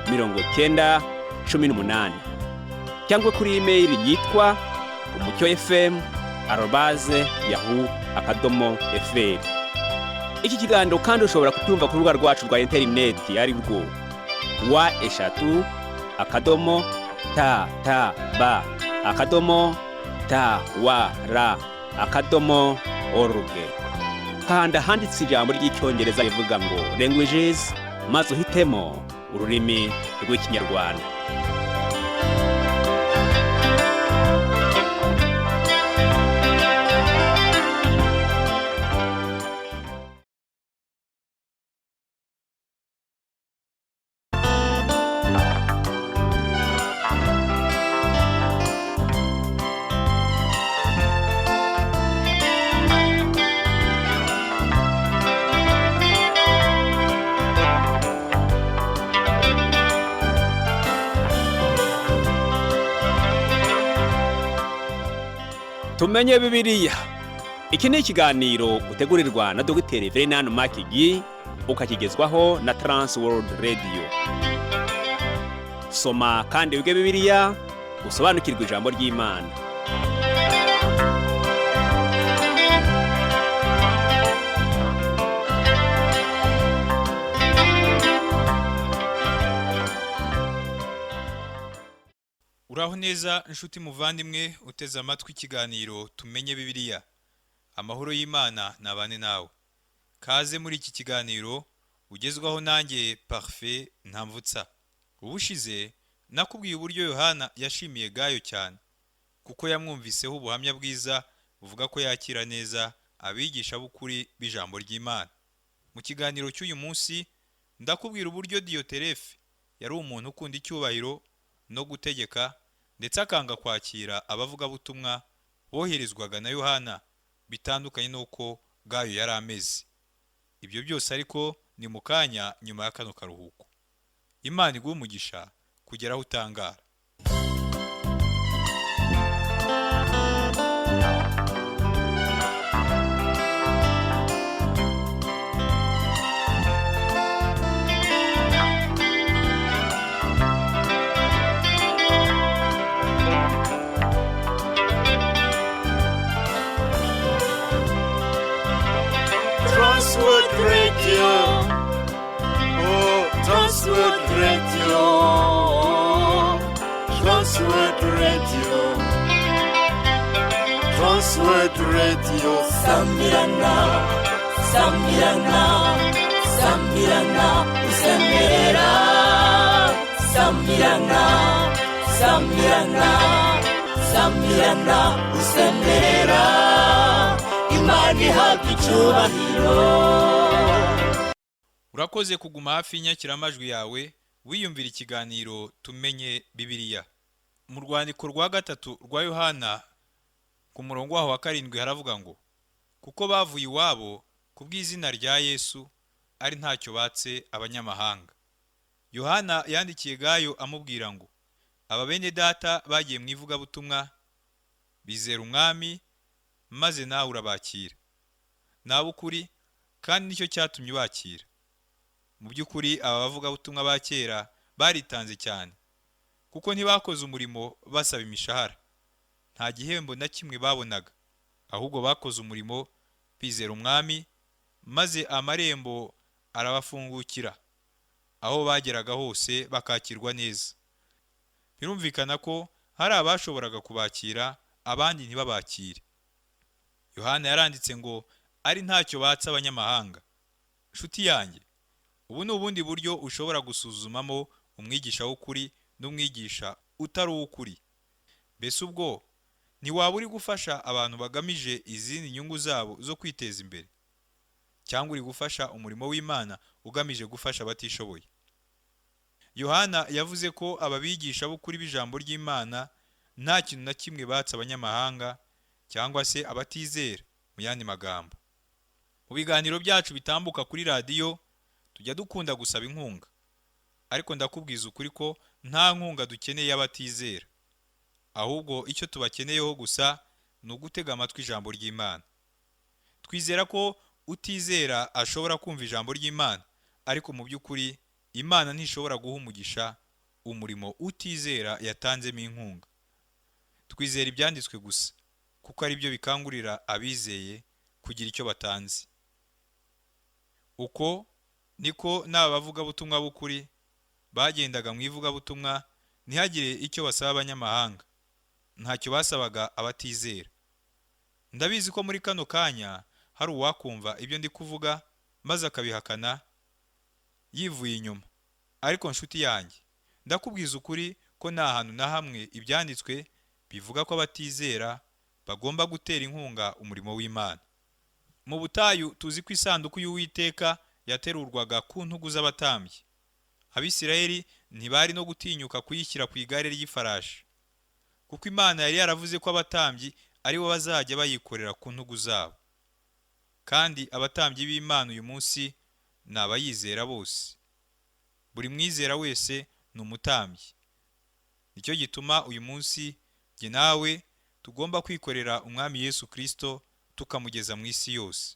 90 18, cyangwa kuri imeyili yitwa umucyofm@yahoo.fr. Iki kiganiro kandi ushobora kucyumva ku rubuga rwacu rwa interineti, ari rwo www.ttb.twr.org. Kanda ahanditse ijambo ry'Icyongereza rivuga ngo languages, maze uhitemo ururimi rw'Ikinyarwanda. Tumenye Bibiliya. Iki ni ikiganiro utegurirwa na Dogiteri Verenani Makigi, ukakigezwaho na Trans World Radio. Soma kandi wige Bibiliya, usobanukirwe ijambo ry'Imana. Uraho neza inshuti muvandimwe uteze amatwi ikiganiro Tumenye Bibiliya. Amahoro y'Imana nabane nawe. Kaze muri iki kiganiro ugezwaho nanjye Parfait Ntamvutsa. Ubushize nakubwiye uburyo Yohana yashimiye Gayo cyane kuko yamwumviseho ubuhamya bwiza buvuga ko yakira neza abigisha b'ukuri b'ijambo ry'Imana. Mu kiganiro cy'uyu munsi ndakubwira uburyo Diyoterefe yari umuntu ukunda icyubahiro no gutegeka, ndetse akanga kwakira abavugabutumwa boherezwaga na Yohana, bitandukanye n'uko Gayo yari ameze. Ibyo byose ariko ni mu kanya nyuma ya kano karuhuko. Imana iguhe umugisha kugera aho utangara. Transworld Radio. Oh, Transworld Radio. Transworld Radio. Transworld Radio. Sambirana, sambirana, sambirana, usemerera. Sambirana, sambirana, sambirana, usemerera. Imana ihabwa icyubahiro. Urakoze kuguma hafi y'inyakiramajwi yawe wiyumvira ikiganiro Tumenye Bibiliya. Mu rwandiko rwa gatatu rwa Yohana ku murongo waho wa 7 haravuga ngo: kuko bavuye iwabo ku bw'izina rya Yesu ari ntacyo batse abanyamahanga. Yohana yandikiye Gayo amubwira ngo: aba bene data bagiye mu ivugabutumwa bizera umwami, maze nawe urabakira. Nawe ukuri kandi nicyo cyatumye ubakira. Mu by'ukuri aba bavugabutumwa ba kera baritanze cyane, kuko ntibakoze umurimo basaba imishahara. Nta gihembo na kimwe babonaga, ahubwo bakoze umurimo bizera umwami, maze amarembo arabafungukira. Aho bageraga hose bakakirwa neza. Birumvikana ko hari abashoboraga kubakira, abandi ntibabakire. Yohana yaranditse ngo ari ntacyo batse abanyamahanga. Nshuti yanjye, ubu ni ubundi buryo ushobora gusuzumamo umwigisha w'ukuri n'umwigisha utari uw'ukuri. Mbese ubwo ntiwaba uri gufasha abantu bagamije izindi nyungu zabo zo kwiteza imbere, cyangwa uri gufasha umurimo w'Imana ugamije gufasha abatishoboye? Yohana yavuze ko aba bigisha b'ukuri b'ijambo ry'Imana nta kintu na kimwe batse abanyamahanga cyangwa se abatizera, mu yandi magambo. Mu biganiro byacu bitambuka kuri radiyo tujya dukunda gusaba inkunga, ariko ndakubwiza ukuri ko nta nkunga dukeneye y'abatizera. Ahubwo icyo tubakeneyeho gusa ni ugutega amatwi ijambo ry'Imana. Twizera ko utizera ashobora kumva ijambo ry'Imana, ariko mu by'ukuri Imana ntishobora guha umugisha umurimo utizera yatanzemo inkunga. Twizera ibyanditswe gusa, kuko ari byo bikangurira abizeye kugira icyo batanze. Uko niko n'aba bavugabutumwa b'ukuri bagendaga mu ivugabutumwa ntihagire icyo basaba abanyamahanga. Ntacyo basabaga abatizera. Ndabizi ko muri kano kanya hari uwakumva ibyo ndi kuvuga maze akabihakana yivuye inyuma. Ariko nshuti yanjye, ndakubwiza ukuri ko nta hantu na hamwe ibyanditswe bivuga ko abatizera bagomba gutera inkunga umurimo w'Imana. Mu butayu tuzi ko isanduku y'Uwiteka yaterurwaga ku ntugu z'abatambyi. Abisirayeli ntibari no gutinyuka kuyishyira ku igare ry'ifarashi, kuko Imana yari yaravuze ko abatambyi ari bo bazajya bayikorera ku ntugu zabo. Kandi abatambyi b'Imana uyu munsi ni abayizera bose. Buri mwizera wese ni umutambyi. Nicyo gituma uyu munsi jye nawe tugomba kwikorera Umwami Yesu Kristo tukamugeza mu isi yose.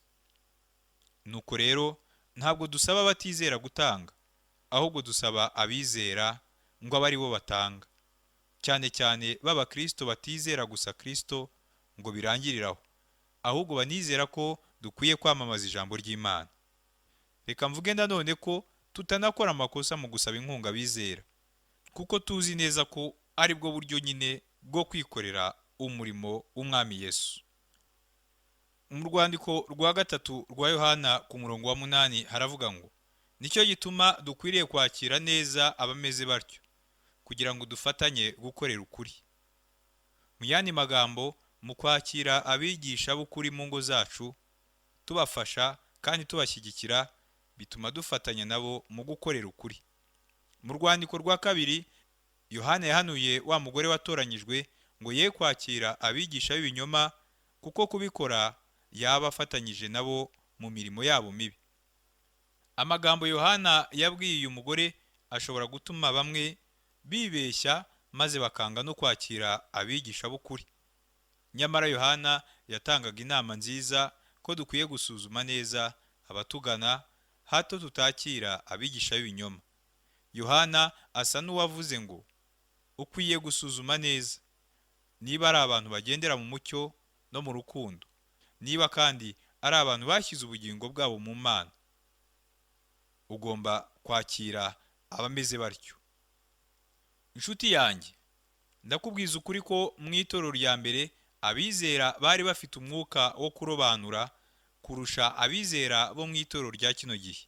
Nuko rero ntabwo dusaba abatizera gutanga, ahubwo dusaba abizera ngo abe ari bo batanga. Cyane cyane b'abakristo batizera gusa Kristo ngo birangirire aho, ahubwo banizera ko dukwiye kwamamaza ijambo ry'Imana. Reka mvuge nanone ko tutanakora amakosa mu gusaba inkunga abizera, kuko tuzi neza ko Ari bwo buryo nyine bwo kwikorera umurimo w'Umwami Yesu. Mu rwandiko rwa gatatu rwa Yohana, ku murongo wa 8, haravuga ngo: "Nicyo gituma dukwiriye kwakira neza abameze batyo, kugira ngo dufatanye gukorera ukuri." Mu yandi magambo, mu kwakira abigisha b'ukuri mu ngo zacu, tubafasha kandi tubashyigikira, bituma dufatanya nabo mu gukorera ukuri. Mu rwandiko rwa kabiri, Yohana yahanuye wa mugore watoranyijwe ngo ye kwakira abigisha b'ibinyoma, kuko kubikora yaba afatanyije nabo mu mirimo yabo mibi. Amagambo Yohana yabwiye uyu mugore ashobora gutuma bamwe bibeshya maze bakanga no kwakira abigisha b'ukuri. Nyamara Yohana yatangaga inama nziza ko dukwiye gusuzuma neza abatugana, hato tutakira abigisha b'ibinyoma. Yohana asa n'uwavuze ngo: "Ukwiye gusuzuma neza niba ari abantu bagendera mu mucyo no mu rukundo, niba kandi ari abantu bashyize ubugingo bwabo mu Mana. Ugomba kwakira abameze batyo." Inshuti yanjye, ndakubwiza ukuri ko mu itorero rya mbere abizera bari bafite umwuka wo kurobanura kurusha abizera bo mu itorero rya kino gihe.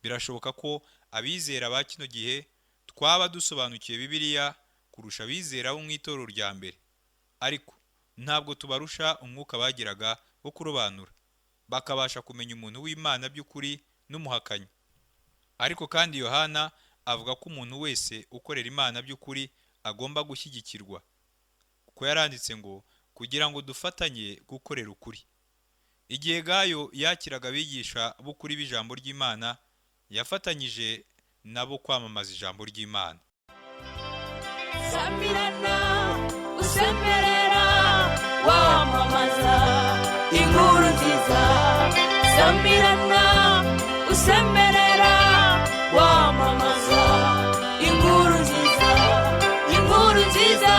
Birashoboka ko abizera ba kino gihe twaba dusobanukiwe Bibiliya kurusha abizera bo mu itorero rya mbere, ariko ntabwo tubarusha umwuka bagiraga wo kurobanura, bakabasha kumenya umuntu w'Imana by'ukuri n'umuhakanyi. Ariko kandi Yohana avuga ko umuntu wese ukorera Imana by'ukuri agomba gushyigikirwa, kuko yaranditse ngo: "Kugira ngo dufatanye gukorera ukuri." Igihe Gayo yakiraga abigisha b'ukuri b'ijambo ry'Imana, yafatanyije nabo kwamamaza ijambo ry'Imana. Samirana, usemerera, wamamaza inkuru nziza. Samirana, usemerera, wamamaza inkuru nziza. Inkuru nziza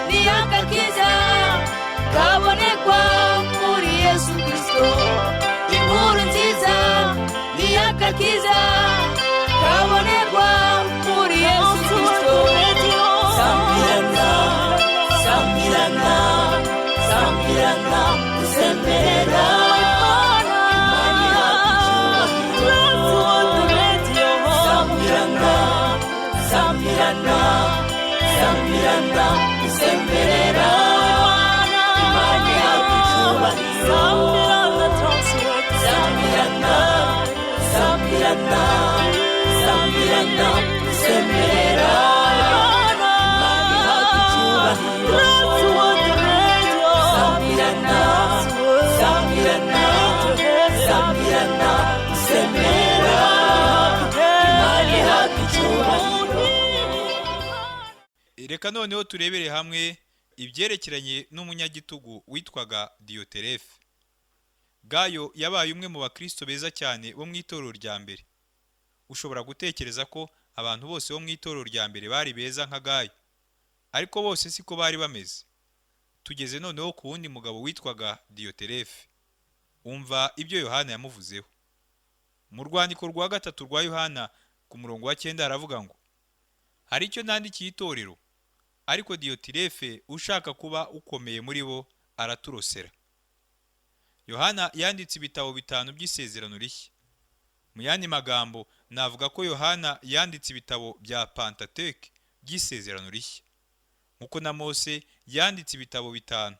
ni agakiza kabonekwa muri Yesu Kristo. Inkuru nziza ni agakiza kabonekwa muri Yesu Kristo. Samirana, samirana, samirana, usemerera. Imana ihabwa icyubahiro. Samirana, samirana, samirana, usemerera. Imana ihabwa icyubahiro. Samirana, samirana, samirana, usemerera. Imana ihabwa icyubahiro. Samirana, samirana, samirana, usemerera. Imana ihabwa icyubahiro. Reka noneho turebere hamwe ibyerekeranye n'umunyagitugu witwaga Diyoterefe. Gayo yabaye umwe mu bakristo beza cyane bo mu itorero rya mbere. Ushobora gutekereza ko abantu bose bo mu itorero rya mbere bari beza nka Gayo, ariko bose siko bari bameze. Tugeze noneho ku wundi mugabo witwaga Diyoterefe. Umva ibyo Yohana yamuvuzeho mu rwandiko rwa gatatu rwa Yohana, ku murongo wa 9, haravuga ngo: "Hari icyo nandikiye itorero, ariko Diyotirefe ushaka kuba ukomeye muri bo araturosera." Yohana yanditse ibitabo bitanu by'Isezerano Rishya. Mu yandi magambo, navuga ko Yohana yanditse ibitabo bya Pantateke by'Isezerano Rishya, nk'uko na Mose yanditse ibitabo bitanu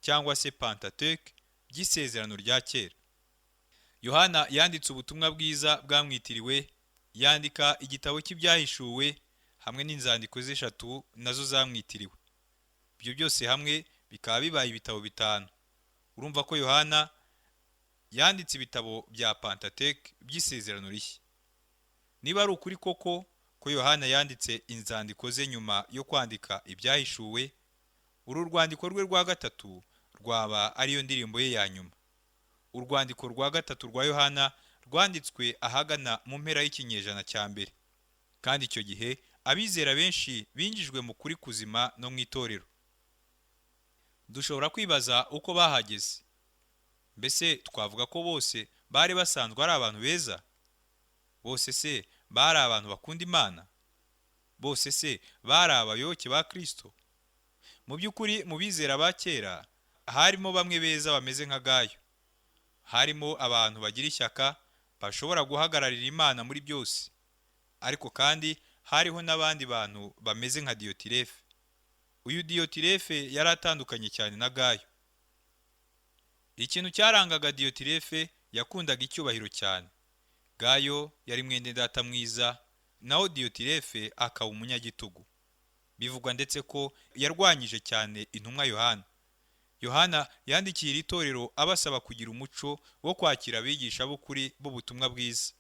cyangwa se Pantateke by'Isezerano rya Kera. Yohana yanditse ubutumwa bwiza bwamwitiriwe, yandika igitabo cy'Ibyahishuwe hamwe n'inzandiko ze eshatu nazo zamwitiriwe. Ibyo byose hamwe bikaba bibaye ibitabo bitanu. Urumva ko Yohana yanditse ibitabo bya Pantateke by'Isezerano Rishya. Niba ari ukuri koko ko Yohana yanditse inzandiko ze nyuma yo kwandika Ibyahishuwe, uru rwandiko rwe rwa gatatu rwaba ariyo ndirimbo ye ya nyuma. Urwandiko rwa gatatu rwa Yohana rwanditswe ahagana mu mpera y'ikinyejana cya mbere, kandi icyo gihe abizera benshi binjijwe mu kuri kuzima no mu itorero. Dushobora kwibaza uko bahageze. Mbese twavuga ko bose bari basanzwe ari abantu beza? Bose se bari abantu bakunda Imana? Bose se bari abayoboke ba Kristo? Mu by'ukuri, mu bizera ba kera harimo bamwe beza bameze nka Gayo. Harimo abantu bagira ishyaka, bashobora guhagararira Imana muri byose. Ariko kandi hariho n'abandi bantu bameze nka Diyotirefe. Uyu Diyotirefe yari atandukanye cyane na Gayo. Ikintu cyarangaga Diyotirefe, yakundaga icyubahiro cyane. Gayo yari mwene data mwiza, naho Diyotirefe akaba umunyagitugu. Bivugwa ndetse ko yarwanyije cyane intumwa Yohana. Yohana yandikiye iri torero abasaba kugira umuco wo kwakira abigisha b'ukuri b'ubutumwa bwiza.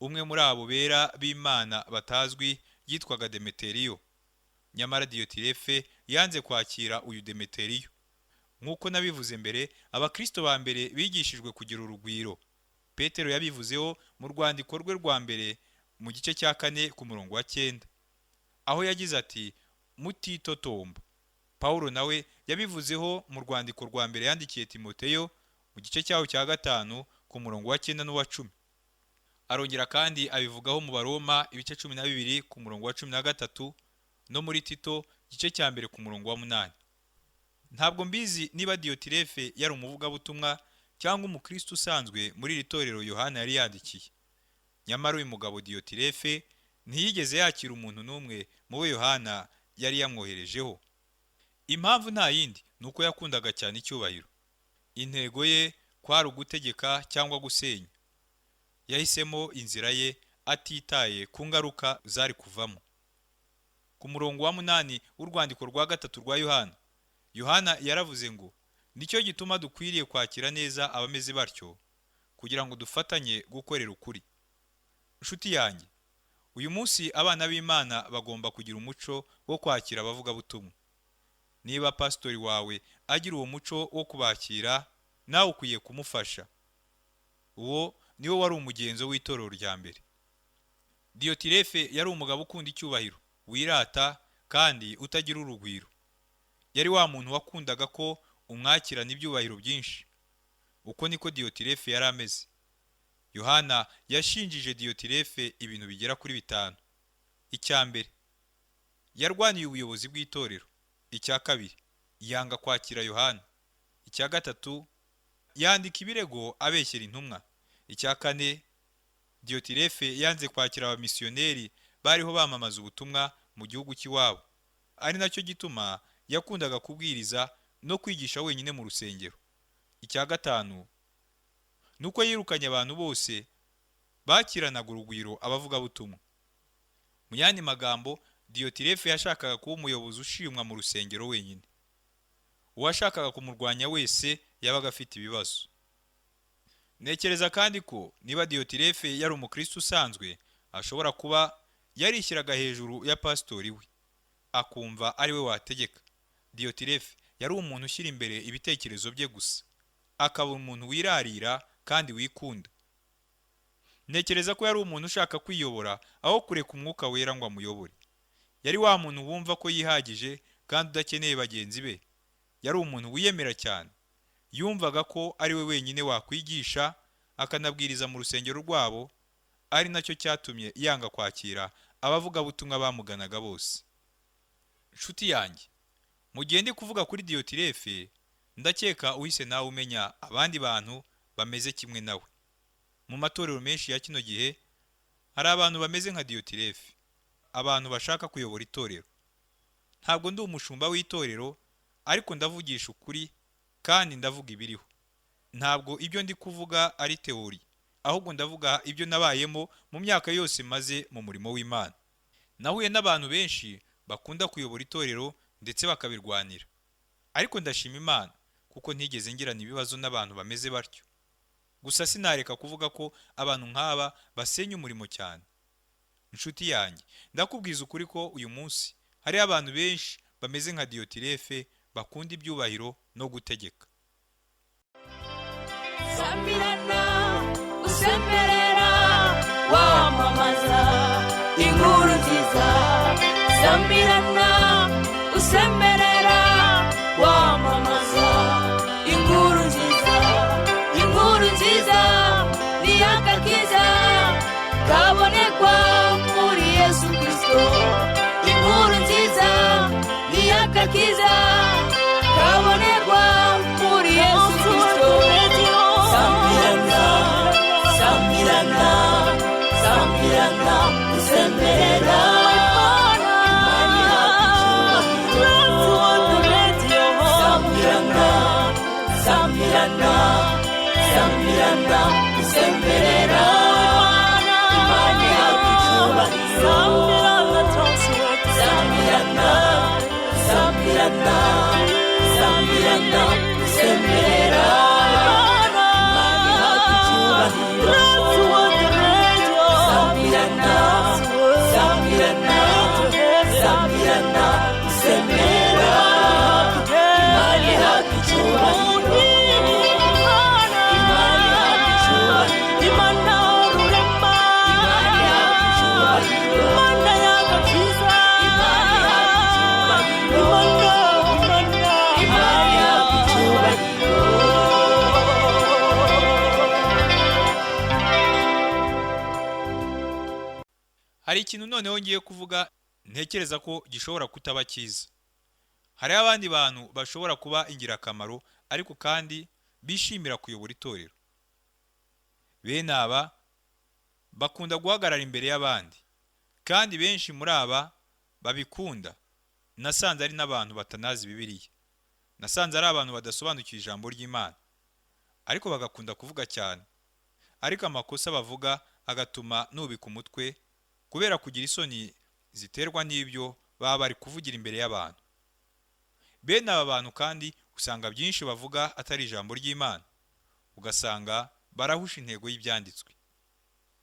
Umwe muri abo bera b'Imana batazwi yitwaga Demeteriyo. Nyamara Diyotirefe yanze kwakira uyu Demeteriyo. Nk'uko nabivuze mbere, abakristo ba mbere bigishijwe kugira urugwiro. Petero yabivuzeho mu rwandiko rwe rwa mbere mu gice cya 4 ku murongo wa 9, aho yagize ati: "Mutitotomba." Paulo nawe yabivuzeho mu rwandiko rwa mbere yandikiye Timoteyo mu gice cyaho cya 5 ku murongo wa 9 n'uwa 10. Arongera kandi abivugaho mu Baroma ibice 12 ku murongo wa 13 no muri Tito igice cya 1 ku murongo wa 8. Ntabwo mbizi niba Diyotirefe yari umuvugabutumwa cyangwa umukristo usanzwe muri iri torero Yohana yari yandikiye. Nyamara uyu mugabo Diyotirefe ntiyigeze yakira umuntu n'umwe mu bo Yohana yari yamwoherejeho. Impamvu nta yindi ni uko yakundaga cyane icyubahiro. Intego ye kwari ugutegeka cyangwa gusenya. Yahisemo inzira ye atitaye ku ngaruka zari kuvamo. Ku murongo wa 8 w'urwandiko rwa 3 rwa Yohana, Yohana yaravuze ngo: "Nicyo gituma dukwiriye kwakira neza abameze batyo, kugira ngo dufatanye gukorera ukuri." Nshuti yanjye, uyu munsi abana b'Imana bagomba kugira umuco wo kwakira abavugabutumwa. Niba pasitori wawe agira uwo muco wo kubakira, nawe ukwiye kumufasha. Uwo niwo wari umugenzo w'itorero rya mbere. Diyotirefe yari umugabo ukunda icyubahiro, wirata kandi utagira urugwiro. Yari wa muntu wakundaga ko umwakirana ibyubahiro byinshi. Uko niko Diyotirefe yari ameze. Yohana yashinjije Diyotirefe ibintu bigera kuri 5. Icya mbere, yarwaniye ubuyobozi bw'itorero. Icya kabiri, yanga kwakira Yohana. Icya gatatu, yandika ibirego abeshyera intumwa. Icya kane, Diyotirefe yanze kwakira abamisiyoneri bariho bamamaza ubutumwa mu gihugu cy'iwabo. Ari nacyo gituma yakundaga kubwiriza no kwigisha wenyine mu rusengero. Icya gatanu, nuko yirukanye abantu bose bakiranaga urugwiro abavugabutumwa. Mu yandi magambo, Diyotirefe yashakaga kuba umuyobozi ushimwa mu rusengero wenyine. Uwashakaga kumurwanya wese yabaga afite ibibazo. Ntekereza kandi ko niba Diyotirefe yari umukristo usanzwe, ashobora kuba yarishyiraga hejuru ya pasitori we, akumva ari we wategeka. Diyotirefe yari umuntu ushyira imbere ibitekerezo bye gusa, akaba umuntu wirarira kandi wikunda. Ntekereza ko yari umuntu ushaka kwiyobora aho kureka umwuka wera ngo amuyobore. Yari wa muntu wumva ko yihagije kandi udakeneye bagenzi be. Yari umuntu wiyemera cyane. Yumvaga ko ari we wenyine wakwigisha akanabwiriza mu rusengero rwabo, ari nacyo cyatumye yanga kwakira abavugabutumwa bamuganaga bose. Nshuti yanjye, mu gihe ndi kuvuga kuri Diyotirefe, ndakeka uhise nawe umenya abandi bantu bameze kimwe nawe. Mu matorero menshi ya kino gihe hari abantu bameze nka Diyotirefe, abantu bashaka kuyobora itorero. Ntabwo ndi umushumba w'itorero, ariko ndavugisha ukuri kandi ndavuga ibiriho. Ntabwo ibyo ndi kuvuga ari teori, ahubwo ndavuga ibyo nabayemo mu myaka yose maze mu murimo w'Imana. Nahuye n'abantu benshi bakunda kuyobora itorero ndetse bakabirwanira. Ariko ndashima Imana kuko ntigeze ngirana ibibazo n'abantu bameze batyo. Gusa sinareka kuvuga ko abantu nk'aba basenya umurimo cyane. Inshuti yanjye, ndakubwiza ukuri ko uyu munsi hari abantu benshi bameze nka Diyotirefe, bakunda ibyubahiro no gutegeka. Samirana usemerera wamamaza inkuru nziza. Samirana usemerera wamamaza inkuru nziza. Inkuru nziza ni agakiza kabonekwa muri Yesu Kristo. Agakiza kabonerwa muri Yesu Kristo. Sambirana, sambirana, sambirana, usemerera. Imana ihabwa icyubahiro. Sambirana, sambirana, sambirana, usemerera. Imana ihabwa icyubahiro. Sambirana, sambirana, sambirana, usemerera. Imana ihabwa icyubahiro. Sambirana, sambirana, sambirana, usemerera. Imana ihabwa icyubahiro. Imana ihabwa icyubahiro. Imana ihabwa icyubahiro. Imana ihabwa icyubahiro. Imana ihabwa icyubahiro. Hari ikintu noneho ngiye kuvuga ntekereza ko gishobora kutaba cyiza. Hariho abandi bantu bashobora kuba ingirakamaro ariko kandi bishimira kuyobora itorero. Bene aba bakunda guhagarara imbere y'abandi, kandi benshi muri aba babikunda nasanze ari n'abantu batanazi Bibiliya. Nasanze ari abantu badasobanukiwe ijambo ry'Imana, ariko bagakunda kuvuga cyane. Ariko amakosa bavuga agatuma nubika umutwe kubera kugira isoni ziterwa n'ibyo baba bari kuvugira imbere y'abantu. Bene aba bantu kandi usanga byinshi bavuga atari ijambo ry'Imana, ugasanga barahusha intego y'ibyanditswe.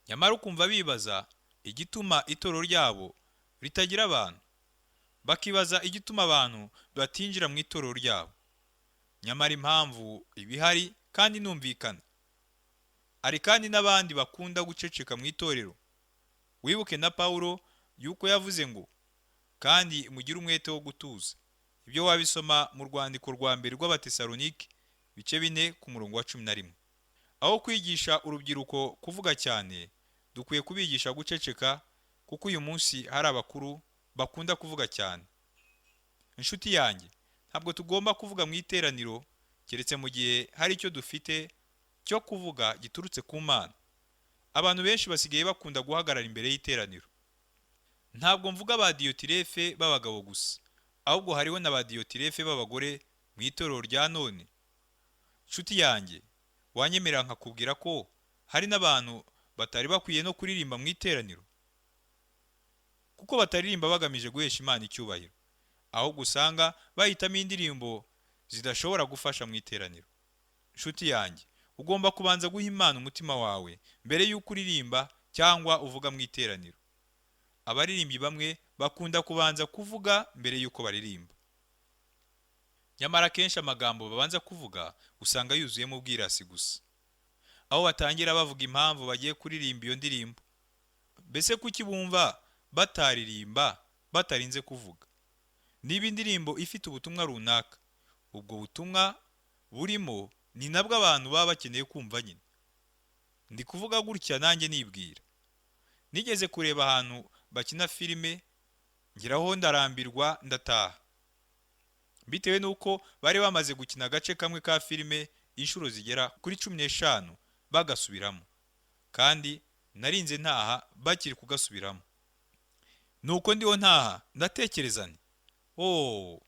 Nyamara ukumva bibaza igituma itorero ryabo ritagira abantu, bakibaza igituma abantu batinjira mu itorero ryabo. Nyamara impamvu iba ihari kandi inumvikana. Hari kandi n'abandi bakunda guceceka mu itorero. Wibuke na Pawulo yuko yavuze ngo kandi mugire umwete wo gutuza. Ibyo wabisoma mu rwandiko rwa mbere rw'Abatesalonike ibice 4 ku murongo wa 11. Aho kwigisha urubyiruko kuvuga cyane, dukwiye kubigisha guceceka, kuko uyu munsi hari abakuru bakunda kuvuga cyane. Inshuti yanjye, ntabwo tugomba kuvuga mu iteraniro keretse mu gihe hari icyo dufite cyo kuvuga giturutse ku Mana. Abantu benshi basigaye bakunda guhagarara imbere y'iteraniro. Ntabwo mvuga ba Diyotirefe b'abagabo gusa, ahubwo hariho na ba Diyotirefe b'abagore mu itorero rya none. Nshuti yanjye, wanyemerera nkakubwira ko hari n'abantu batari bakwiye no kuririmba mu iteraniro, kuko bataririmba bagamije guhesha Imana icyubahiro, ahubwo usanga bahitamo indirimbo zidashobora gufasha mu iteraniro. Nshuti yanjye, ugomba kubanza guha Imana umutima wawe mbere y'uko uririmba cyangwa uvuga mu iteraniro. Abaririmbyi bamwe bakunda kubanza kuvuga mbere y'uko baririmba. Nyamara akenshi amagambo babanza kuvuga usanga yuzuyemo ubwirasi gusa, aho batangira bavuga impamvu bagiye kuririmba iyo ndirimbo. Mbese kuki bumva bataririmba batarinze kuvuga? Niba indirimbo ifite ubutumwa runaka, ubwo butumwa burimo ni nabwo abantu baba bakeneye kumva nyine. Ndi kuvuga gutya nanjye nibwira. Nigeze kureba ahantu bakina filime, ngeraho ndarambirwa ndataha, bitewe n'uko bari bamaze gukina agace kamwe ka filime inshuro zigera kuri 15 bagasubiramo, kandi narinze ntaha bakiri kugasubiramo. Nuko ndiho ntaha ndatekereza nti oh,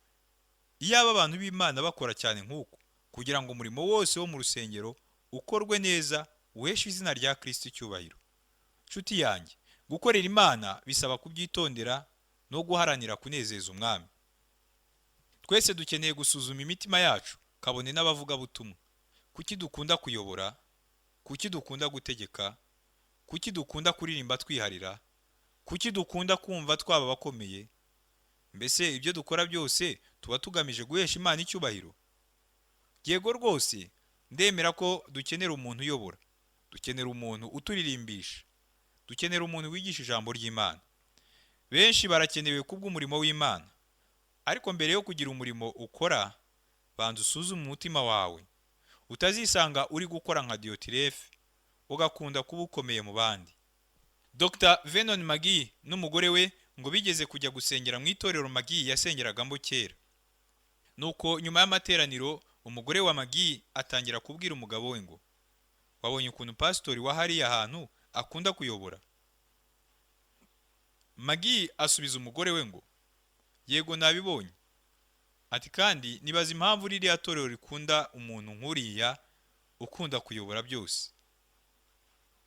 iyaba abantu b'Imana bakora cyane nk'uku kugira ngo umurimo wose wo mu rusengero ukorwe neza, uheshe izina rya Kristo icyubahiro. Nshuti yanjye, gukorera Imana bisaba kubyitondera no guharanira kunezeza Umwami. Twese dukeneye gusuzuma imitima yacu, kabone n'abavugabutumwa. Kuki dukunda kuyobora? Kuki dukunda gutegeka? Kuki dukunda kuririmba twiharira? Kuki dukunda kumva twaba abakomeye? Mbese ibyo dukora byose tuba tugamije guhesha Imana icyubahiro? Yego rwose, ndemera ko dukenera umuntu uyobora, dukenera umuntu uturirimbisha, dukenera umuntu wigisha ijambo ry'Imana. Benshi barakenewe kubw'umurimo w'Imana, ariko mbere yo kugira umurimo ukora, banza usuzume umutima wawe, utazisanga uri gukora nka Diyotirefe, ugakunda kuba ukomeye mu bandi. Dr Vernon McGee n'umugore we ngo bigeze kujya gusengera mu itorero McGee yasengeragamo kera. Nuko nyuma y'amateraniro, umugore wa Magi atangira kubwira umugabo we ngo: "Wabonye ukuntu pasitori wa hariya hantu akunda kuyobora?" Magi asubiza umugore we ngo: "Yego, nabibonye." Ati: "Kandi nibaza impamvu ririya torero rikunda umuntu nk'uriya ukunda kuyobora byose."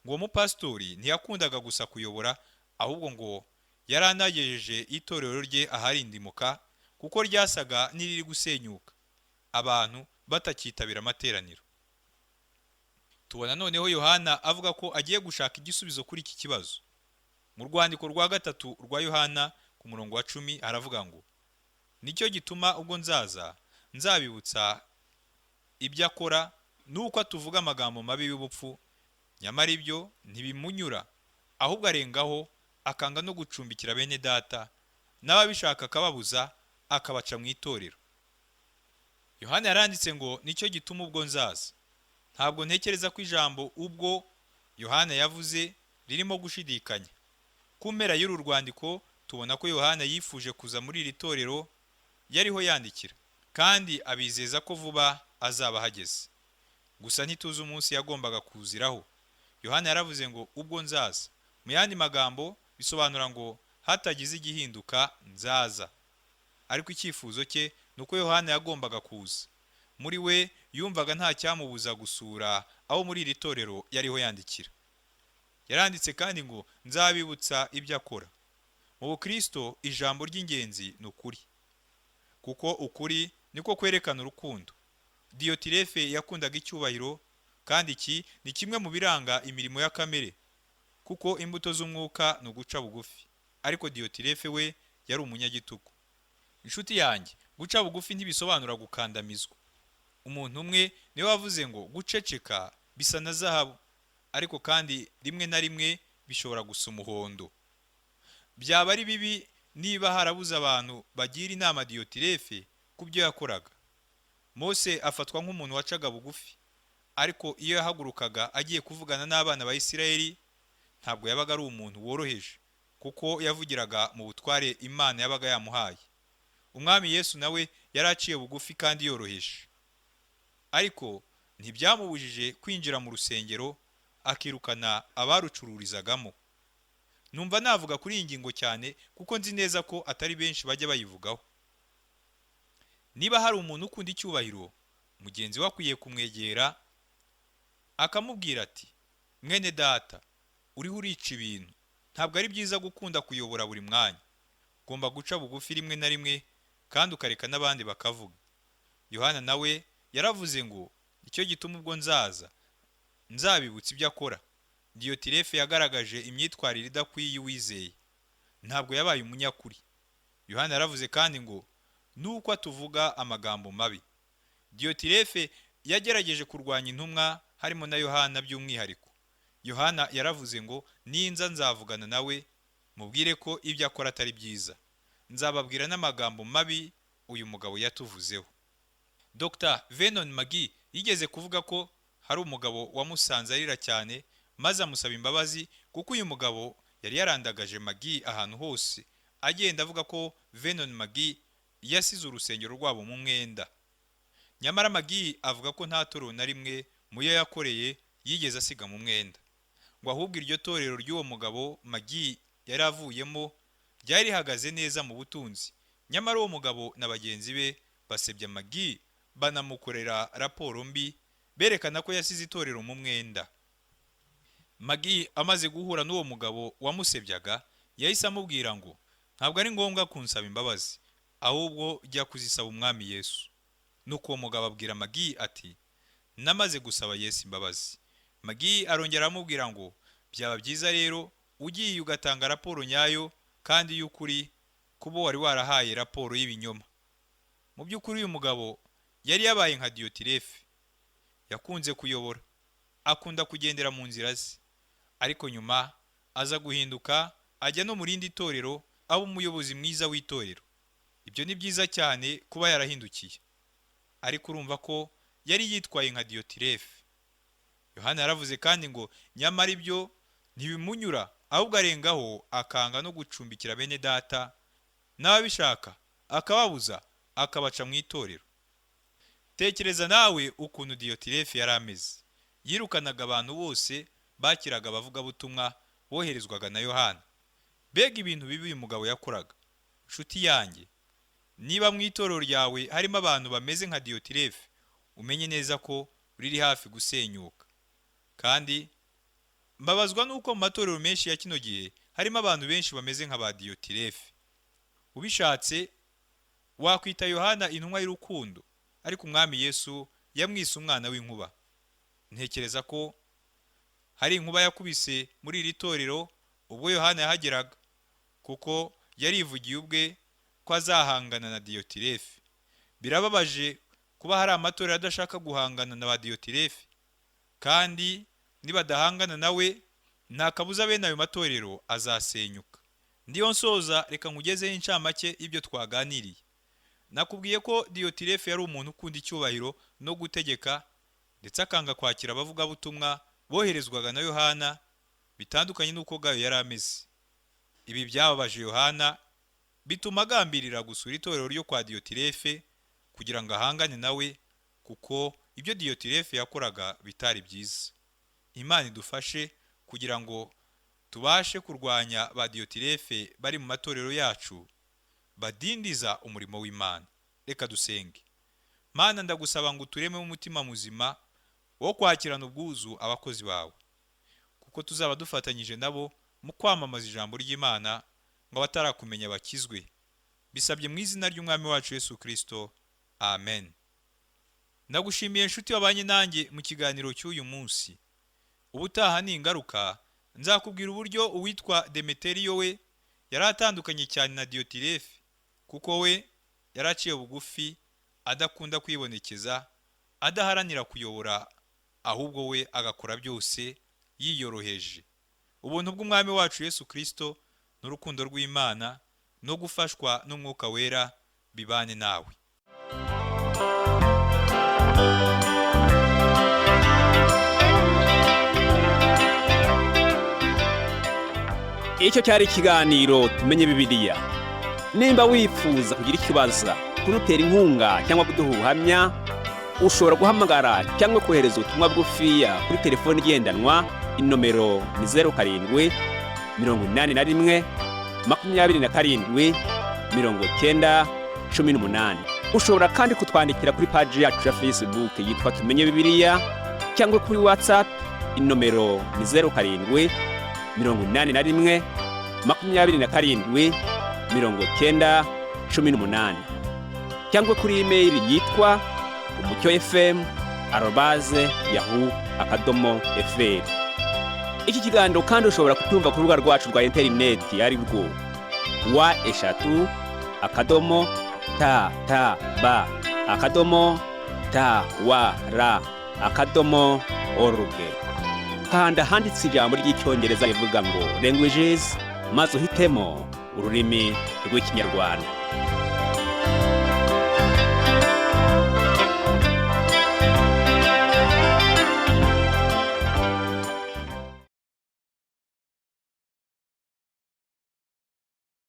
Ngo uwo mupasitori ntiyakundaga gusa kuyobora, ahubwo ngo yari anagejeje itorero rye aharindimuka, kuko ryasaga n'iriri gusenyuka, abantu batakitabira amateraniro. Tubona noneho Yohana avuga ko agiye gushaka igisubizo kuri iki kibazo. Mu rwandiko rwa gatatu rwa Yohana, ku murongo wa 10, aravuga ngo: "Nicyo gituma ubwo nzaza nzabibutsa ibyo akora, nuko atuvuga amagambo mabi y'ubupfu, nyamara ibyo ntibimunyura, ahubwo arengaho akanga no gucumbikira bene data, n'ababishaka akababuza, akabaca mu itorero." Yohana yaranditse ngo: "Nicyo gituma ubwo nzaza." Ntabwo ntekereza ko ijambo "ubwo" Yohana yavuze ririmo gushidikanya. Ku mpera y'uru rwandiko tubona ko Yohana yifuje kuza muri iri torero yariho yandikira, kandi abizeza ko vuba azaba ahageze. Gusa ntituzi umunsi yagombaga kuziraho. Yohana yaravuze ngo: "Ubwo nzaza." Mu yandi magambo bisobanura ngo: "Hatagize igihinduka, nzaza." Ariko icyifuzo cye ni uko Yohana yagombaga kuza. Muri we yumvaga nta cyamubuza gusura aho muri iri torero yariho yandikira. Yaranditse kandi ngo: "Nzabibutsa ibyo akora." Mu bukristo ijambo ry'ingenzi ni ukuri, kuko ukuri niko kwerekana urukundo. Diyotirefe yakundaga icyubahiro, kandi iki ni kimwe mu biranga imirimo ya kamere, kuko imbuto z'umwuka ni uguca bugufi. Ariko Diyotirefe we yari umunyagitugu. Inshuti yanjye, guca bugufi ntibisobanura gukandamizwa. Umuntu umwe niwe wavuze ngo: "Guceceka bisa na zahabu, ariko kandi rimwe na rimwe bishobora gusa umuhondo." Byaba ari bibi niba harabuze abantu bagira inama Diyotirefe ku byo yakoraga. Mose afatwa nk'umuntu wacaga bugufi, ariko iyo yahagurukaga agiye kuvugana n'abana ba Isirayeli, ntabwo yabaga ari umuntu woroheje, kuko yavugiraga mu butware Imana yabaga yamuhaye. Umwami Yesu nawe yari aciye bugufi kandi yoroheje, ariko ntibyamubujije kwinjira mu rusengero akirukana abarucururizagamo. Numva navuga kuri iyi ngingo cyane, kuko nzi neza ko atari benshi bajya bayivugaho. Niba hari umuntu ukunda icyubahiro, mugenzi we akwiye kumwegera akamubwira ati: "Mwene data, uriho urica ibintu. Ntabwo ari byiza gukunda kuyobora buri mwanya. Ugomba guca bugufi rimwe na rimwe kandi ukareka n'abandi bakavuga." Yohana nawe yaravuze ngo: "Icyo gituma ubwo nzaza nzabibutsa ibyo akora." Diyotirefe yagaragaje imyitwarire idakwiye uwizeye, ntabwo yabaye umunyakuri. Yohana yaravuze kandi ngo: "Nuko atuvuga amagambo mabi." Diyotirefe yagerageje kurwanya intumwa, harimo na Yohana by'umwihariko. Yohana yaravuze ngo: "Ninza nzavugana nawe, mubwire ko ibyo akora atari byiza. Nzababwira n'amagambo mabi uyu mugabo yatuvuzeho." Dr Venon Magi yigeze kuvuga ko hari umugabo wamusanze arira cyane, maze amusaba imbabazi, kuko uyu mugabo yari yarandagaje Magi ahantu hose, agenda avuga ko Venon Magi yasize urusengero rwabo mu mwenda. Nyamara Magi avuga ko nta torero na rimwe mu yo yakoreye yigeze asiga mu mwenda, ngo ahubwo iryo torero ry'uwo mugabo Magi yari avuyemo ryari rihagaze neza mu butunzi. Nyamara uwo mugabo na bagenzi be basebya Magi, banamukorera raporo mbi berekana ko yasize itorero mu mwenda. Magi amaze guhura n'uwo mugabo wamusebyaga, yahise amubwira ngo: "Ntabwo ari ngombwa kunsaba imbabazi, ahubwo jya kuzisaba Umwami Yesu." Nuko uwo mugabo abwira Magi ati: "Namaze gusaba Yesu imbabazi." Magi arongera aramubwira ngo: "Byaba byiza rero ugiye ugatanga raporo nyayo kandi y'ukuri kubo wari warahaye raporo y'ibinyoma." Mu by'ukuri uyu mugabo yari yabaye nka Diyotirefe, yakunze kuyobora, akunda kugendera mu nzira ze, ariko nyuma aza guhinduka, ajya no mu rindi torero, aba umuyobozi mwiza w'itorero. Ibyo ni byiza cyane kuba yarahindukiye, ariko urumva ko yari yitwaye nka Diyotirefe. Yohana yaravuze kandi ngo: "Nyamara ibyo ntibimunyura, ahubwo arengaho akanga no gucumbikira bene data, n'ababishaka akababuza, akabaca mu itorero. Tekereza nawe ukuntu Diyotirefe yari ameze. Yirukanaga abantu bose bakiraga abavugabutumwa boherezwaga na Yohana. Mbega ibintu bibi uyu mugabo yakoraga! Nshuti yanjye, niba mu itorero ryawe harimo abantu bameze nka Diyotirefe, umenye neza ko riri hafi gusenyuka. Kandi mbabazwa n'uko mu matorero menshi ya kino gihe harimo abantu benshi bameze nka ba Diyotirefe. Ubishatse wakwita Yohana intumwa y'urukundo, ariko Umwami Yesu yamwise umwana w'inkuba. Ntekereza ko hari inkuba yakubise muri iri torero ubwo Yohana yahageraga, kuko yarivugiye ubwe ko azahangana na Diyotirefe. Birababaje kuba hari amatorero adashaka guhangana na ba Diyotirefe, kandi nibadahangana nawe nta kabuza bene ayo matorero azasenyuka. Ndiyo nsoza, reka nkugezeho incamake y'ibyo twaganiriye. Nakubwiye ko Diyotirefe yari umuntu ukunda icyubahiro no gutegeka, ndetse akanga kwakira abavugabutumwa boherezwaga na Yohana, bitandukanye n'uko Gayo yari ameze. Ibi byababaje Yohana, bituma agambirira gusura itorero ryo kwa Diyotirefe kugira ngo ahangane nawe, kuko ibyo Diyotirefe yakoraga bitari byiza. Imana idufashe kugira ngo tubashe kurwanya ba Diyotirefe bari mu matorero yacu badindiza umurimo w'Imana. Reka dusenge. Mana, ndagusaba ngo uturememo umutima muzima wo kwakirana ubwuzu abakozi bawe, kuko tuzaba dufatanyije nabo mu kwamamaza ijambo ry'Imana ngo abatarakumenya bakizwe. Bisabye mu izina ry'Umwami wacu Yesu Kristo, amen. Ndagushimiye nshuti wabanye nanjye mu kiganiro cy'uyu munsi. Ubutaha ni ingaruka nzakubwira uburyo uwitwa Demeteriyo we yari atandukanye cyane na Diyotirefe, kuko we yari aciye bugufi, adakunda kwibonekeza, adaharanira kuyobora, ahubwo we agakora byose yiyoroheje. Ubuntu bw'Umwami wacu Yesu Kristo n'urukundo rw'Imana no gufashwa n'Umwuka Wera bibane nawe. Icyo cyari ikiganiro Tumenye Bibiliya. Nimba wifuza kugira ikibazo, kudutera inkunga cyangwa kuduha ubuhamya, ushobora guhamagara cyangwa kohereza ubutumwa bugufiya kuri telefoni igendanwa. Inomero ni 0781 27 90 18. Ushobora kandi kutwandikira kuri paji yacu ya Facebook yitwa Tumenye Bibiliya, cyangwa kuri WhatsApp. Inomero ni 0781 27 90 18, cyangwa kuri imeyili yitwa umucyofm@yahoo.fr. Iki kiganiro kandi ushobora kucyumva ku rubuga rwacu rwa interineti, ari rwo www.ttb.twr.org. Kanda ahanditse ijambo ry'Icyongereza rivuga ngo "languages", maze uhitemo ururimi rw'Ikinyarwanda.